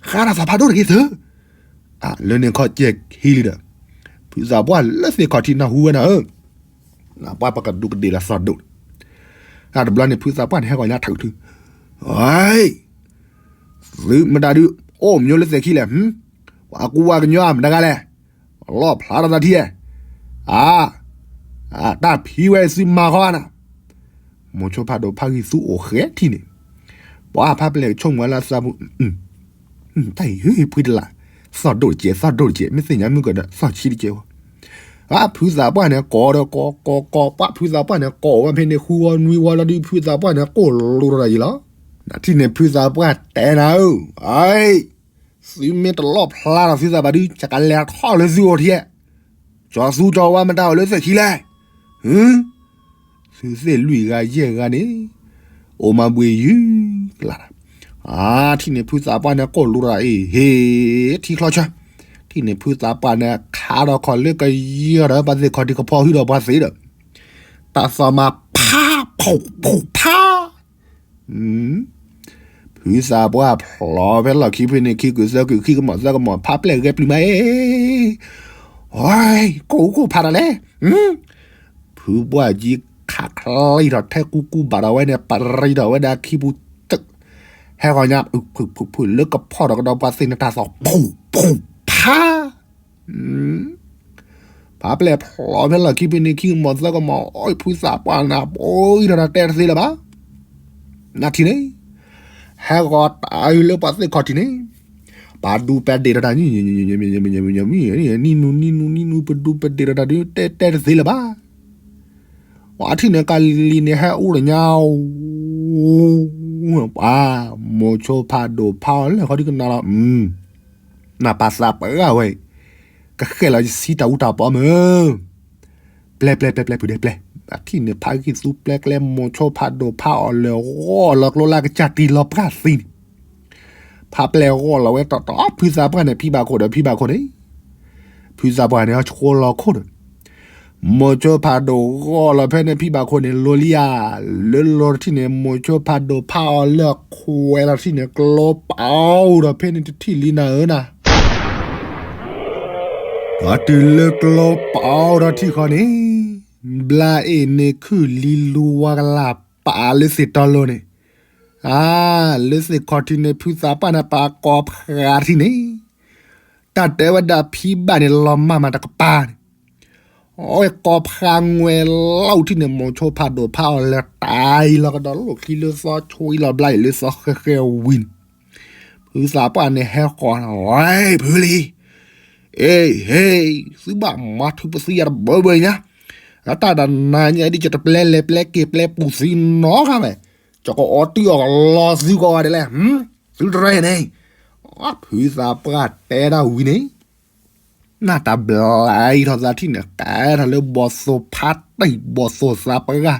ဃါတၢ်သးဖးဒိၣ်တဂ့ၤသု, လၢန့ၣ်ခီကဲခံလံဒီး, ဖုသးပှၢ်လၢသ့ၣ်ခီၣ်ထံးနၢ်ဟူဝဲနၤဧၢ, ပှၤပကဒူးကဒ့ၣ်လၢသီၣ်ဒိၣ်, တဘျီန့ၣ်ဖုသးပှၢ်န့ၣ်ဟဲဂီၤညါထးကထု, သုမတၤဒုး, အိၣ်မညိလၢသ့ၣ်ခံလဲၣ်, ပှၤကူဝါကညီမတၤဂၤလဲၣ်, လီၣ်ဖျါထီၣ်သးထံဧါ, အါ, တၢ်ဖံဝဲသုမၤဃီနၤ, မိၤဆိဖးဒိၣ်ဖးဂံၢ်သူအိၣ်ဃဲထံၣ်န့ၣ်, ပှၤဖးပျဲၢ်ကဆိကမိၣ်ဝဲလၢသးပူၤ, တၢ်အံၤဖုတလး, သီၣ်ဒိၣ်တကဲး သီၣ်ဒိၣ်တကဲး မ့ၢ်သ့ၣ်ညါမုၢ်ကဒီး သီၣ်ဆံတကဲးဝဲ, အါဖုသးပှၢ်န့ၣ်ကိးဒီးကိးကိးကိး ပှၢ်ဖုသးပှၢ်န့ၣ်ကိးဝဲဖဲန့ၣ် ဃုဝီနွံဝီလီၤဒုး ဖုသးပှၢ်န့ၣ်ကိၢ်လိၤထီၣ်တၢ်ယံၤလီၤ, နထံၣ်န့ၣ်ဖုသးပှၢ်တဲနၤဧၢ, အ သုမ့ၢ်တလီၣ်ဖျါထီၣ်သုသးဘၣ်ဒုး ယကလဲၤထီၣ်လၢသုအိၣ်ထံဧါ, ကၠီၤသူကၠီၤဝါမတၤအိၣ်လၢသ့ၣ်ခံလဲၣ်, သုသ့ၣ်လွံၢ်ဂၤယဲၢ်ဂၤန့ၣ်, အိၣ်မၤဘှံးယုၢ်ကလး, အါထံၣ်န့ၣ်ဖုသးပှၢ်န့ၣ်ကိၢ်လိၤထီၣ်အ့ၣ်ဟ့ၣ် ထံချီဆၢ, ထံၣ်န့ၣ်ဖုသးပှၢ်န့ၣ်ခးဒီးခီၣ်လၢကယီၤဒီးပှၤသ့ၣ်ခီၣ်ထံးကဖီ ဟုဒီးပှၤသ့ဒီး, တၢ်သီၣ်မၤဖးဖီၣ်ဖူၣ်ဖး ဖုသးပှၢ်ဖျိးဖဲလီၢ်ခံဖဲန့ၣ် ခံကုာ်သၢကုာ် ခံကမီၤသၢကမီၤ ဖးပျဲၢ်ဂဲၤပျုၤမးအ့ၣ်, ကိၢ်ကိၢ်ဖးတၢ်လဲၣ်, ဖုဘှၢ်ကံခးချံထီၣ်ထဲကူကူဘၣ်ဒီးဝဲန့ၣ် ပရံးထီၣ်ဝဲဒၣ်ခံပူၤတၢၢ်, ဟဲဂီၤညါ ဖုၣ်ဖုၣ်ဖုၣ်လၢကဖီၣ်ဒီးကဒီးပှၤသ့ၣ်န့ၣ် တၢ်သီၣ်ဖူၣ်ဖူၣ်ဖး ဖးပျဲၢ်ဖျိးဖဲလီၢ်ခံဖဲန့ၣ် ခံကမီၤသၢကမီၤ အိၣ်ဖုသးပှၢ်န့ၣ် ပှၤအံၤဒီးတဲတသ့လၢၤဘၣ်, နထံၣ်န့ၣ်, ဟဲဂီၤတၢ်အုးလၢပှၤသ့ၣ်ခီၣ်ထံးန့ၣ်, ပဒူပဒ့ၣ်ဒီးတၢ် နံၣ်နူနံၣ်နူနံၣ်နူ ပဒူပဒ့ၣ်ဒီးတၢ်ဒုး တဲတဲတသ့လၢၤဘၣ်, ပှၤထံၣ်န့ၣ်ကလံၤန့ၣ်ဟဲအူတညါ, ပှၤမိၤဆိဖးဒိၣ်ဖးအီၤလၢခီဒုကနၣ်လီၤ, နပာ်သးပှၢ်ဝဲအံၤ, ကဃဲၣ်လီၤယဆံတၢ်အူတၢ်ပီမ့ၢ်, ပျဲပျဲပျဲပျဲဖုဒဲပျဲ, အထံၣ်န့ၣ်ဖးဂံၢ်သူပျဲကျဲ မိၤဆိဖးဒိၣ်ဖးအီၤလၢဂီၢ်လီၤကျိလၢကစၢ်တံၢ်လီၤပှၢ်သံန့ၣ်, ဖးပျဲၢ်ဂီၢ်လီၤဝဲတီတီ ဖုသးပှၢ်န့ၣ် ဖံဘၣ်ခိၣ်ဒီးဖံဘၣ်ခိၣ်န့ၣ်, ဖုသးပှၢ်န့ၣ် ဟဲဆိလီၤခိၣ်ဒီး မိၤဆိဖးဒိၣ်ဂီၢ်လီၤဖဲန့ၣ်ဖံဘၣ်ခိၣ်န့ၣ် လိၤလံဧါ, လၢလီၤတထံၣ်န့ၣ် မိၤဆိဖးဒိၣ်ဖးအီၤလၢခွဲးလီၤတထံၣ်န့ၣ် ကျိပာ်အိၣ်ဒီးဖဲန့ၣ်တထံၣ်လံနၤဧၢနၤ, ဒီးတုၤလၢကျိပာ်အိၣ်ဒီးထံၣ်ဃီန့ၣ်, ဘျါအ့ၣ်န့ၣ်ခုၣ်လံလူဝါကလၢ်ပာ်လၢသ့ၣ်တီလိၤန့ၣ်, အါ, လၢသ့ၣ်ခီၣ်ထံးန့ၣ် ဖုသးပှၢ်န့ၣ်ပာ်ကိးဖးထံၣ်န့ၣ်, တၢ်တဲဝဲဒၣ်ဖံဘၣ်န့ၣ်လီၤမၢ်မးတကပၤန့ၣ်, အဝဲကိးဖးငွဲလီၤအူထံၣ်န့ၣ် မိၤဆိဖးဒိၣ်ဖးအီၤလၢတၢ်အံၤလီၤကဒီး လိၣ်ချံလၢသီ ဆိအံလီၤဘျါအံၤလၢသီဃဲဃဲဝံၤန့ၣ် ဖုသးပှၢ်န့ၣ်ဟဲဃီၤန့ၣ် ဝဲဖုလံ အ့ ဟ့ သုဘၣ်မၤထုးပသံယၤတဘၢဘၢညါ, အတၢ်ဒၣ်နၤညါဒ်ယတပျဲလဲၤပျဲက့ၤပျဲပူၤသံနီတဂၤဘၣ်, ယကအီတံၢ်အီၣ်ကလီသုကိးဂၤဒဲးလဲၣ်, သုတရဲၣ်န့ၣ်, ဖုသးပှၢ်တဲဒၣ်ဝံၤန့ၣ် နၢ်တၢ်ဘျါအံၤထီၣ်သးထံၣ်န့ၣ် ကဲထီၣ်လၢဘီၣ်သိၣ်ဖးတံၢ် ဘီၣ်သိၣ်သးပှၢ်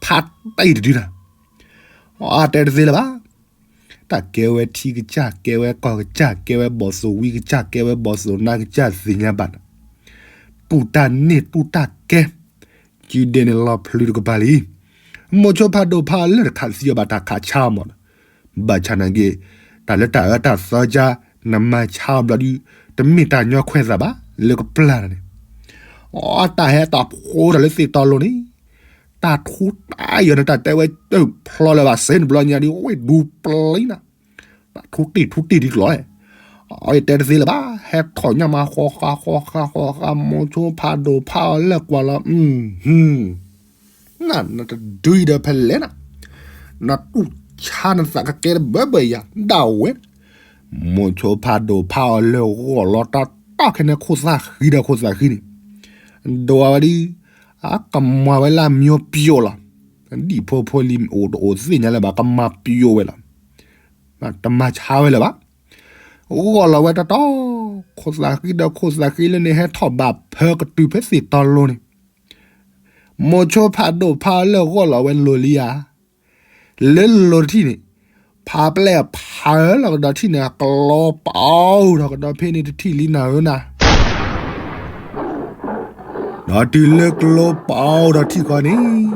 ဖးတံၢ်တဒုနၤ, အတဲတသ့လၢၤဘၣ် တၢ်ကဲဝဲထံကစၢ် ကဲဝဲကီၢ်ကစၢ် ကဲဝဲဘီၣ်သိၣ်ဝံကစၢ် ကဲဝဲဘီၣ်သိၣ်နါကစၢ်သ့ၣ်ညါဘၣ်ဒီး တူၢ်တၢ်န့ၢ်တူၢ်တၢ်ကဲ ကံဒဲးန့ၣ်လီၤဖျုးတကပၤလံ. မိၤဆိဖးဒိၣ်ဖးအီၤလၢတခးသံအီၤဘၣ်တၢ်ခးဆါအီၤမးဒီး ဘၣ်ဆၣ်နာ်က့ တၢ်လၢတၢ်အၢတၢ်သီကါ နမၤဆါအီၤဘျီဒု တမ့ၢ်တၢ်ညီခွဲးသးဘၣ် လၢကပျၢ်တၢ်န့ၣ် အတၢ်ဟဲတၢ်ဖိတၢ်လၢသ့ၣ်တီလိၤန့ၣ် တၢ်ထူတၢ်ယီၤန့ၣ် တၢ်တဲဝဲတဖျီလၢၤဘၣ်စ့ၢ်န့ၣ်ဘျီညါဒ် ဝဲဒူပျံၤနၤ တၢ်ထူတံၢ်ထူတံၢ်ဒ်ကျီ အတဲတသ့လၢၤဘၣ် ဟဲထီၣ်ညါမး ဃီဃာ်ဃီဃာ်ဃီဃာ် မိၤဆိဖးဒိၣ်ဖးအီၤလၢကွၢ်လီၤ နတဒုအံၤဒီးဖဲလဲၣ်နၤ, နတူၢ်ဆါနသးကကဲတဘၢဘၢယၤ ဒၣ်ဝဲ, မိၤဆိဖးဒိၣ်ဖးအီၤလၢဂီၢ်လီၤတၢ်တီၢ်ခဲန့ၣ် ခိၣ်သၣ်ဃံဒီးခိၣ်သၣ်ဃံန့ၣ်, ဒိးဝဲဒ် အကမၤဝဲလၢအမၠိပျိလီၤ, ဒ်ဖိဖိလံၤအိၣ်တအိၣ်သ့ၣ်ညါလၢၤဘၣ် ကမၤပျိဝဲလီၤ, တမၤဆါဝဲလၢၤဘၣ်, ဂီၢ်လီၤဝဲတတီၢ်, ခိၣ်သၣ်ဃံဒီးခိၣ်သၣ်ဃံလၢန့ၣ် ဟဲထီၣ်ဘၣ်ဖၢကတုၤဖဲသ့ၣ်တီလိၤန့ၣ် မိၤဆိဖးဒိၣ်ဖးအီၤလၢဂီၢ်လီၤဝဲလိၤလံဧါ, လၢလိၤတထံၣ်န့ၣ်, ဖးပျဲၢ်ဖးလီၤကဒီးထံၣ်န့ၣ် အကလီပာ်ထီၣ်ကဒီးဖဲန့ၣ်တထံၣ်လံနၤဧၢနၤ, ဒီးတုၤလၢကလီပာ်ထီၣ်ထံၣ်ဃီန့ၣ်,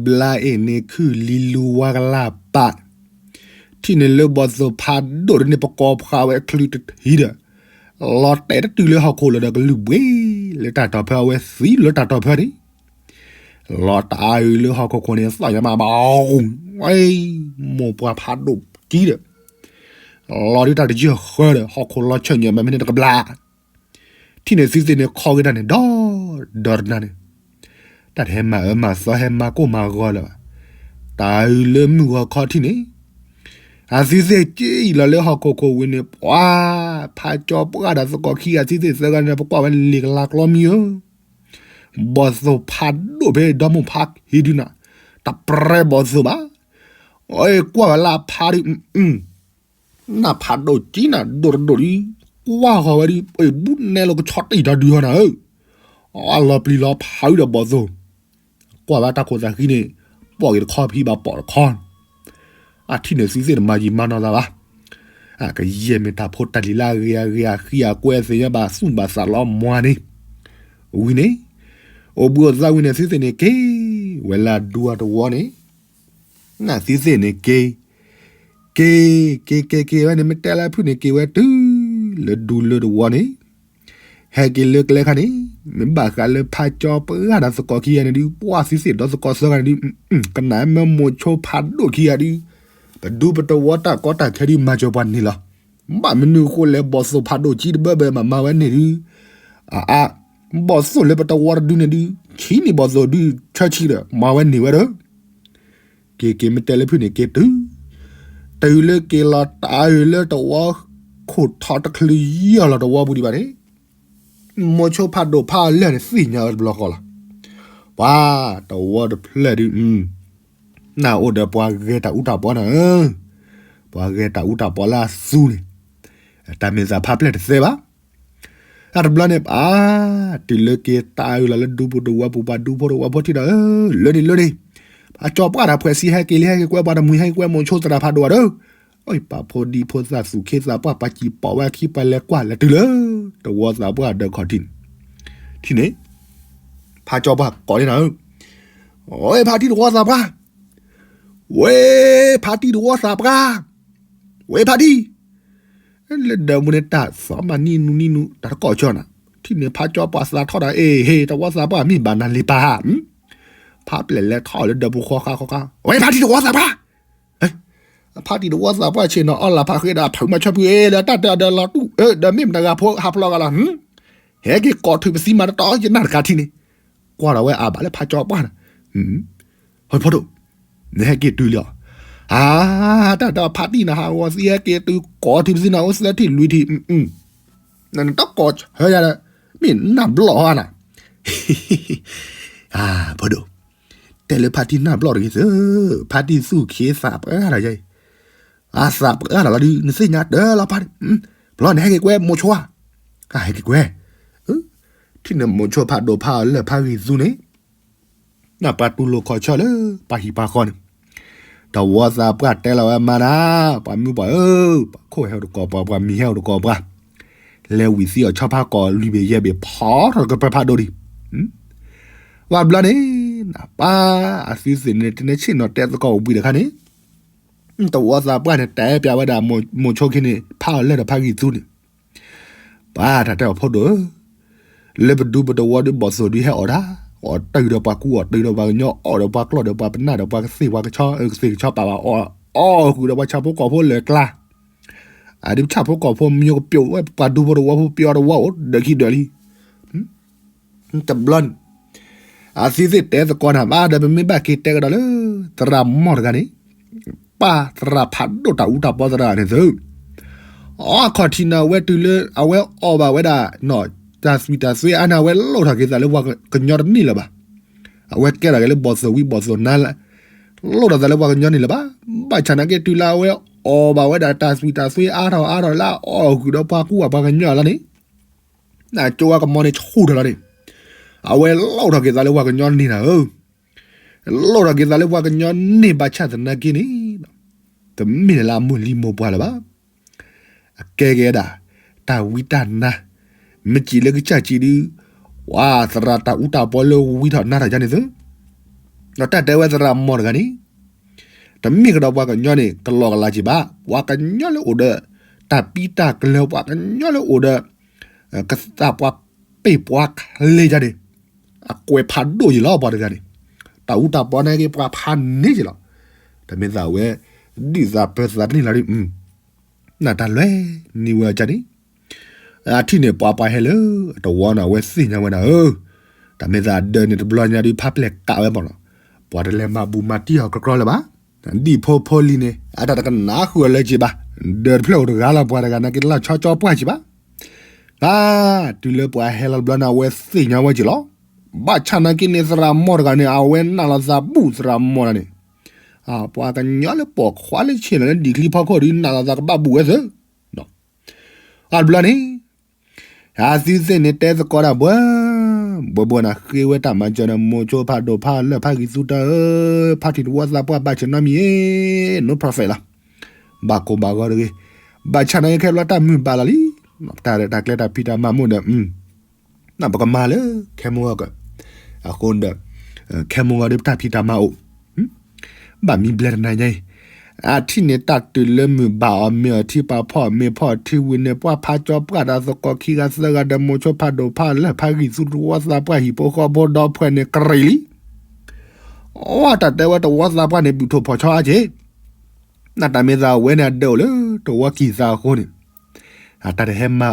ဘျါအ့ၣ်န့ၣ်ခုၣ်လံလူဝါကလၢ်ပာ် ထံၣ်န့ၣ်လၢဘီၣ်သိၣ်ဖးဒိၣ်တန့ၣ် ပကိးဖးဝဲအချုးတထံၣ်ဒီး, လီၤတဲာ်တတုၤလၢဟီၣ်ခိၣ်လီၤဒီးကလုၢ်ဘှ့ၣ်လၢတၢ်တီၢ်ဖၢအဝဲသံလၢတၢ်တီၢ်ဖၢန့ၣ်, လီၤတအါအုးလၢဟီၣ်ခိၣ်ခိၣ်န့ၣ် သီၣ်ညါမးဘၣ်, မိၢ်ပှၢ်ဖးဒိၣ်ကံဒီး, လီၤဒုတၢ်တယၢၢ်ဃၢဒီး ဟီၣ်ခိၣ်လီၤဆၢၣ်ညါမးမ့ၢ်န့ၣ်တကဘျါ ထံၣ်န့ၣ်သုသ့ၣ်န့ၣ်ခီက့ၤတၢ်န့ၣ်ဒီး, ဒီးတနၤန့ၣ်, တၢ်တဟဲမၤအၢမၤသီဟဲမၤကိၢ်မၤဂီၤလၢၤဘၣ်, တၢ်အုးလၢမုၢ်ဂီၤခီထံၣ်န့ၣ်, အသုသ့ၣ်က့အံၤလီၤလၢဟီၣ်ခိၣ်ခိၣ်ဝံၤန့ၣ် ပှၤ, ဖးကၠီပှၢ်ဒီးသကိးခံဂၤသုသ့ၣ်သၢဂၤန့ၣ် ပကွၢ်ဝဲလံာ်ကလၤကျီမံၤဧၢ ဘီၣ်သိၣ်ဖးဒိၣ်ဖဲဒီမုၢ်ဖးဟံးဒုနၤ, တပြဲဘီၣ်သိၣ်ဘၣ်, အကွၢ်ဝဲလၢအဖးဒု, နၢ်ဖးဒိၣ်ကံနၤဒိၣ်တဒိၣ်ဒု, ကွၢ်ဃီၤဝဲဒု, အဘူၣ်နဲလီၤကဆီတံၢ်တၢ်ဒုဟီနၤဧၢ, အလီၤပျံၤလီၤဖးဒုဒီးဘီၣ်သိၣ်, ကွၢ်ဝဲတၢ်ခိၣ်သၣ်ဃံန့ၣ်, ပိာ်က့ၤတခီဖံဘၣ်ပိာ်တခီ အထံၣ်န့ၣ်သုသ့ၣ်တမၤယံာ်မၤနီၢ်သးဘၣ်, အကယဲၢ်မ့ၢ်တၢ်ဖိတၢ်လံၤလၢအဂ့ၤအဂ့ၤအဃံအကွဲသ့ၣ်ညါဘၣ်သူၣ်ဘၣ်သးလီၤမွၤန့ၣ်, ဝံၤန့ၣ်, အိၣ်ဘှံးအိၣ်သါဝံၤန့ၣ် သုသ့ၣ်န့ၣ်က့ၤ, ဝဲလၢအဒူအတဝီန့ၣ်, နသုသ့ၣ်န့ၣ်က့ၤ, က့ၤ, က့ၤက့ၤက့ၤဝဲန့ၣ် မ့ၢ်တဲလၢဖုၣ်န့ၣ်က့ၤဝဲတုၤ, လၢဒူလၢတဝီန့ၣ် ဟဲက့ၤလၢကျဲခါန့ၣ်, မ့ၢ်ဘၣ်ဃးလၢဖးကၠီပှၢ်ဒီးသကိးခံဂၤန့ၣ်ဒုး ပှၢ်သုသ့ၣ်ဒီးသကိးသၢဂၤန့ၣ်ဒုး, ကနၣ်မ့ၢ်မိၤဆိဖးဒိၣ်ခံဂၤဒုး, ပဒူပတဝီတၢ်ကီတၢ်ခဲဒုးမၤစၢၤပှၤန့ၣ်လီၤ. ဘၣ်မနုၤအဃိလဲၣ် ဘီၣ်သိၣ်ဖးဒိၣ်ကံတဘၢဘၢမၤမၤဝဲန့ၣ်ဒုး, အအါ, ဘီၣ်သိၣ်လၢပတဝီတဒုန့ၣ်ဒုး, ဆံးန့ၢ်ဘီၣ်သိၣ်ဒုး ဆၢဆံးဒီး မၤဝဲန့ၢ်ဝဲဒီး က့ၤက့ၤမ့ၢ်တဲလၢဖုၣ်န့ၣ်က့ၤတုၤ, တုၤလၢက့ၤလီၤတၢ်အုးလၢတဝီ, ခိၣ်ထီတချုးယီၢ်လီၤတဝီပူၤဒံးဘၣ်န့ၣ်, မိၤဆိဖးဒိၣ်ဖးအီၤလၢာ်န့ၣ် သ့ၣ်ညါဝဲတဘျီဃီလီၤ. ပှၤတဝီတဖျၢၣ်ဒုး, နၢ်အိၣ်ဒီးပှၤဂဲၤတၢ်အူတၢ်ပီနၤဧၢ, ပှၤဂဲၤတၢ်အူတၢ်ပီလၢအသူန့ၣ်, တၢ်မ့ၢ်သးဖးပျဲၢ်တသဲဘၣ် တၢ်တဘျီန့ၣ်ပၣ်, တုၤလၢက့ၤတၢ်အုးလီၤလၢဒူပူၤတဝီပူၤ ပှၤဒူဖိတဝီဖိထံၣ်ဒီး, လၢန့ၣ်လၢန့ၣ်, ပှၤကၠီပှၢ်တၢ်ဖှဲးဆံးဟဲက့ၤလံ ဟဲက့ၤကွဲပှၤတမှံၤ ဟဲက့ၤကွဲမိၤဆိသရၣ်ဖးဒိၣ်ဘၣ်ဒီး, အီၣ်ပာ်ဖိဒံဖိသၣ်သူၣ်ခ့သးပှၢ် ပှၤစံၣ်ပိာ်ဝဲခံ ပှၤလဲၤကွၢ်လဲၤတုၤလၢ တဝီသးပှၢ်ဒၢးခီၣ်ထံးန့ၣ်, ထံၣ်န့ၣ် ဖးကၠီပှၢ်ကိးန့ၣ်နၤဧၢ, ဝဲဖးထံတဝီသးပှၢ်, ဝဲဖးထံတဝီသးပှၢ်, ဝဲဖးထံ လၢဒၢးပူၤန့ၣ် တၢ်သီမးနံၣ်နူနံၣ်နူ တၢ်တကိးကၠီနၤ, ထံၣ်န့ၣ်ဖးကၠီပှၢ်သးထီၣ်ဒီး အ့ၣ်ဟ့ၣ် တဝီသးပှၢ်မ့ၢ်ဘၣ်နၤလံပၢ်ဧါ, ဖးပျဲၢ်လဲၤထီၣ်လၢဒၢးပူၤဃီဃါဃီဃါ ဝဲဖးထံတဝီသးပှၢ်, ဖးထံတဝီသးပှၢ်ဆ့ၣ်နီၤအီလၢ်ဖးဃ့ဒီးအဖုးမၤဆီဖုးအ့ၣ်လၢတၢ်တၢ်ဒီးလီၤတူၢ်အၢ ဒီးမ့ၢ်မတၤဂၤဖိဟးဖျိးဂၤလီၤ, ဟဲက့ၤကိးထုးပသံမၤတတီၤ ယနၢ်တကးထံၣ်န့ၣ် ကွၢ်ဒီးဝဲအဘၣ်လၢဖးကၠီပှၢ်န့ၣ်, ဟီၣ်ဖိဒိၣ်, နဟဲက့ၤတုၤလံအီၤ, အါ, တၢ်တဲအီၤဖးတံၢ်နဟးဂီၤသံဟဲက့ၤတုၤကိးထံပသံနၤအိၣ်သၢထံၣ်လွံၢ်ထံၣ်, နတကိးဆၢယၤဒီး, မ့ၢ်နၢ်ဘျီၣ်ဟီနၤ, အါ, ဖိဒိၣ်, တဲလၢဖးတံၢ်နၢ်ဘျီၣ်တဂ့ၤသၢ, ဖးတံၢ်သူၣ်ခ့သးပှၢ်ဒီးယဲအံၤ, အသးပှၢ်ဒီးလီၤဒုး နသ့ၣ်ညါတၢ်လီၤဖးန့ၣ်, ဘျီနဟဲက့ၤကွဲမိၤဆိဧါ, ဟဲက့ၤကွဲ, ထံၣ်န့ၣ်မိၤဆိဖးဒိၣ်ဖးအီၤလၢၢ်ဖးဂံၢ်သူန့ၣ်, နပှၤတူၢ်လိာ်ခီၣ်ဆၢလၢပှၤဟံၣ်ပှၤဃီန့ၣ်, တဝီသးပှၢ်တဲလီၤဝဲမၤနၤ, ပှၤမုၢ်ပှၢ်ဧၢ, ပှၤခိၣ်ဟဲအိၣ်တကိးပှၤ, ပှၤမံၤဟဲအိၣ်တကိးပှၤ, လဲၤဝံၤသံအီၤဆီဖးကိာ်လွံၢ်ဘ့ၣ်ယဲၢ်ဘ့ၣ်ဖီထီၣ်ကပၢဖးဒိၣ်ဒံး, ဝဲဘျီန့ၣ်, နပၢ်အသုသ့ၣ်န့ၣ်တန့ၢ်ဆ့ၣ်နီၤတဲသကိးဝံၤတခါန့ၣ်, တဝီသးပှၢ်န့ၣ် တဲပျးဝဲဒၣ်မိၤဆိခံန့ၣ် ဖးအီၤလၢၢ်ဒီးဖးဂံၢ်သူန့ၣ် ပှၤတၢ်တဲအီၤဖိဒိၣ်ဧၢ, လၢပဒူပတဝီဒုးဘီၣ်သိၣ်ဒုးဟဲအီၣ်တၢ်, အီၣ်တၢ်အုၣ်ဒီးပှၤကူအီၣ်တၢ်အုၣ်ဒီးပှၤကညီ အီၣ်ဒီးပှၤကျီၢ်ဒီးပှၤပနၢ်ဒီးပှၤကသ့ၣ်ပှၤကဆီ ကသ့ၣ်ကဆီပာ်ပှၤအီၣ်, အီၣ်ဃုာ်ဒီးပှၤဆၣ်ဖိကီၢ်ဖိလၢာ်ကျါ, အဒုးဆၣ်ဖိကီၢ်ဖိမံၤကပျိာ်ဝဲပှၤဒူဖိတဝီဖိပျီတဝီအိၣ်ဒီးခံဒၢးလံ တဘျီန့ၣ်, အသုသ့ၣ်တဲသကိးနၤဘၣ်ဒီး ပမ့ၢ်ဘၣ်က့ၤတဲကဒီးလၢ သရၣ်မီၢ်တဂၤန့ၣ်, ပၢ်သရၣ်ဖးဒိၣ်တၢ်အူတၢ်ပီသရၣ်န့ၣ်သု, အခီၣ်ထံးန့ၣ် အဝဲတုၤလၢအဝဲအီၣ်ဘၣ်ဝဲဒၣ် တၢ်သွံၣ်တၢ်သွ့အါန့ၣ် အဝဲလိၣ်ထီၣ်က့ၤသးလၢပှၤကညီတန့ၢ်လၢၤဘၣ်. အဝဲကဲထီၣ်က့ၤလၢဘီၣ်သိၣ်ဝံၤဘီၣ်သိၣ်နါလၢ လိၣ်ထီၣ်သးလၢပှၤကညီန့ၣ်လၢၤဘၣ်. ဘၣ်ဆၣ်နာ်က့ တုၤလၢအဝဲအီၣ်ဘၣ်ဝဲဒၣ်တၢ်သွံၣ်တၢ်သွ့အါထီၣ်အါထီၣ်လၢ အအီၣ်ဃုာ်ဒီးပှၤကူပှၤကညီလီၤန့ၣ်, နကၠိဝါကမီၤန့ၣ်ဆူၣ်ထီၣ်လီၤန့ၣ်, အဝဲလိၣ်ထီၣ်က့ၤသးလၢပှၤကညီန့ၣ်နၤဧၢ, လိၣ်ထီၣ်က့ၤသးလၢပှၤကညီန့ၣ်ဘၣ်ဆၣ်သနာ်က့န့ၣ်, တမ့ၢ်လၢအမိၢ်လံမိၢ်ပှၢ်လၢၤဘၣ်. အကဲက့ၤဝဲဒၣ် တၢ်ဝံတၢ်နါ, မ့ၢ်စံးလၢကစၢ်စံးဒုး, ပှၤသရၣ်တၢ်အူတၢ်ပီလၢဝံထီၣ်နါထီၣ်ယါန့ၣ်သု, ဒီးတၢ်တဲဝဲသရၣ်မီၢ်တဂၤန့ၣ်, တမ့ၢ်ကဒီးပှၤကညီန့ၣ် ကလီကလးက့ၤဘၣ်, ပှၤကညီလၢအိၣ်ဒီး တၢ်ပံတၢ်ကျၢၤ ပှၤကညီလၢအိၣ်ဒီး ကသးပှၤပ့ၢ်ပှၤချ့ယါန့ၣ်, အကွဲးဖးဒိၣ်ယံၤလီၤ ပှၤတဂၤန့ၣ်, တၢ်အူတၢ်ပီန့ၣ်က့ၤပှၤဖးန့ၢ်ယံၤလီၤ. တမ့ၢ်သးဝဲ ဒုၣ်သးပၢၤသးတန့ၢ်လီၤဒုး, နတၢ်လွဲၢ်န့ၢ်ဝဲအကါန့ၣ်, အထံၣ်န့ၣ်ပှၤပှၤဟဲလၢ တဝီန့ၣ် အဝဲသ့ၣ်ညါဝဲဒၣ်ဧၢ, တၢ်မ့ၢ်သးဒၢးန့ၣ်တဘျီညါဒုး ဖးပျဲၢ်ကးဝဲမးနီၤ, ပှၤတလဲၤမၤဘူးမၤတံၢ်အီၤကြီကြီလၢၤဘၣ်. ဒ်ဖိဖိလံၤန့ၣ် အတၢ်တကနၣ်ဃုာ်အီၤလၢၤက့ၤဘၣ်, ဒၢးတဖျၢၣ်အိၣ်တဂၤလီၤ ပှၤတဂၤနာ်က့ တလီၤဆီကၠီပှၢ်က့ၤဘၣ်. ဘၣ်, တုၤလၢပှၤဟဲလီၤတဘျီန့ၣ် အဝဲသ့ၣ်ညါဝဲက့ၤလီၤ. ဘၣ်ဆၣ်နာ်က့န့ၣ် သရၣ်မီၢ်တဂၤန့ၣ် အဝဲနာ်လီၤသးဘူၣ်သရၣ်မီၢ်တဂၤန့ၣ်, ပှၤကညီလၢပိာ်ခွါလၢဆ့ၣ်နီၤလၢဒံၣ်ချံဖီခိၣ်ဒုး နာ်လီၤသးကဘၣ်ဘူၣ်ဝဲသ့ၣ် အတဘျီန့ၣ်, အသုသ့ၣ်န့ၣ်တဲသကိးတၢ်ဘှၢ, ဘှၢဘှၢနၤ ဃ့ဝဲတၢ်မၤစၢၤန့ၣ် မိၤဆိဖးဒိၣ်ဖးလၢၢ်ဖးဂံၢ်သူတၢ်ဧၢ, ဖါတံၢ်တဝီသးပှၢ်ဘၣ်ဆၢနီတမံၤ, no profit လီၤ. ဘၣ်ကိၢ်ဘၣ်ဂီၤတဂ့ၤ, ဘၣ်ဆၣ်နာ်က့ခဲဘျီတၢ်မုာ်ဘၣ်လီၤလံ, တၢ်ရဲၣ်တၢ်ကျဲၤတၢ်ဖံးတၢ်မၤမ့ၢ်ဒီး ပကမၤလၢ ခဲမုၢ်ဂီၤက, အဃိဒီး ခဲမုၢ်ဂီၤဒီးပတၢ်ဖံးတၢ်မၤအိၣ်, ဘၣ်မံဘျဲတနၤညါအံၤ, အထံၣ်န့ၣ်တၢ်တုၤလၢမုၢ်ဘၣ်အီၤမ့ၢ်အီၤထံပာ်ဖီၣ်မ့ၢ်ဖီၣ်ထံဝံၤန့ၣ် ပှၤဖးကၠီပှၢ်ဒီးသကိးခံဂၤသၢဂၤဒီးမိၤဆိဖးဒိၣ်ဖးလၢၢ်ဖးဂံၢ်သူတဝီသးပှၢ် ဟံၣ်ဖိဃီဖိဒီဖှဲးန့ၣ်ကရံၣ်လံ. အတၢ်တဲဝဲတဝီသးပှၢ်န့ၣ် ဘုၣ်ထိၣ်ဖီၣ်ဆီအါက့ၤ, နတၢ်မ့ၢ်သးဝဲန့ၣ်အဒၢးအိၣ်လၢတဝီကံၢ်သးအဃိန့ၣ်, အတၢ်တဟဲမၤ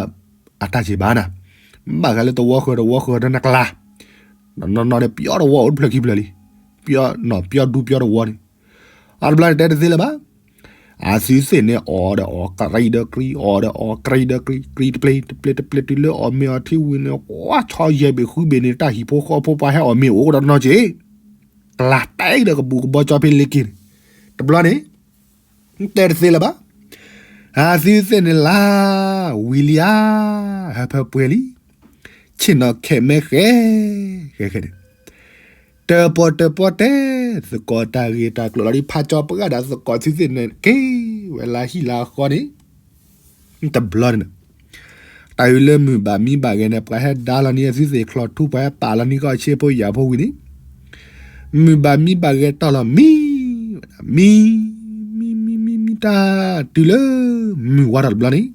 အတၢ်က့ၤဘၣ်နၤ, ဘၣ်ဃးလၢတဝီဃၢၤတဝီဃၢၤဒီးနကျါ, နီၢ်နီၢ်န့ၣ် ပျီတဝီအိၣ်တဖျၢၣ်ခံဖျၢၣ်လံ, ပျီဒူပျီတဝီန့ၣ်, အတဘျီန့ၣ်တဲတသ့လၢၤဘၣ်. အသုသ့ၣ်န့ၣ်အီၣ်ဒီးအီၣ်ကရံၣ်ဒီးကရံၣ် အီၣ်ဒီးအီၣ်ကရံၣ်ဒီးကရံၣ် ကရံၣ်တပျ့ၤ တပျ့ၤ တပျ့ၤ တုၤလၢအီၣ်မ့ၢ်အီၤထံဝံၤန့ၣ် ပှၤဆီယဲၢ်ဘ့ၣ်ဃုဘ့ၣ်န့ၣ် တၢ်ဟံၣ်ဖိဃီဖိပှၤဟဲအီၣ်မ့ၢ်အိၣ်ဒီးနီၢ်က့ၤ, ကျါတဲဒီးကဘူးကဘီကၠီဖဲလ့က့ၤန့ၣ်, တဘျီန့ၣ် တဲတသ့လၢၤဘၣ်. အသုသ့ၣ်န့ၣ်လၢ ဝံၤလံဧါ, ဟၢဖၢပှဲၤလံ, ဆ့ၣ်နီၤခဲးမဲဃဲ, ဃဲဃဲန့ၣ်, တၢၣ်ပီၣ်တၢၣ်ပီၣ်တဲ, သကိးတၢ်ဂ့ၢ်တၢ်ကျိၤလီၤဒ် ဖးကၠီပှၢ်ဒၣ်သကိးသုသ့ၣ်န့ၣ် က့ၤဝဲလၢဟံၣ်လၢဃီန့ၣ်, တဘျီန့ၣ် တၢ်အံၤလၢမုၢ်ဘၣ်မံဘၣ်ဂဲၤန့ၣ် ပှၤဟဲဒါလီၤန့ၢ်အသုသ့ၣ်ချီၣ်ထူ ပှၤဟဲပာ်လီၤန့ၢ်ကီၢ်ဆ့ဖိယာ်ဖိဝံၤန့ၣ်, မုၢ်ဘၣ်မံဘၣ်ဂဲၤတီၢ်လီၤမံ, မံ, မံ, မံ, မံ, မံတၢ်, တုၤလၢမုၢ်ဝါထီၣ်တဘျီန့ၣ်,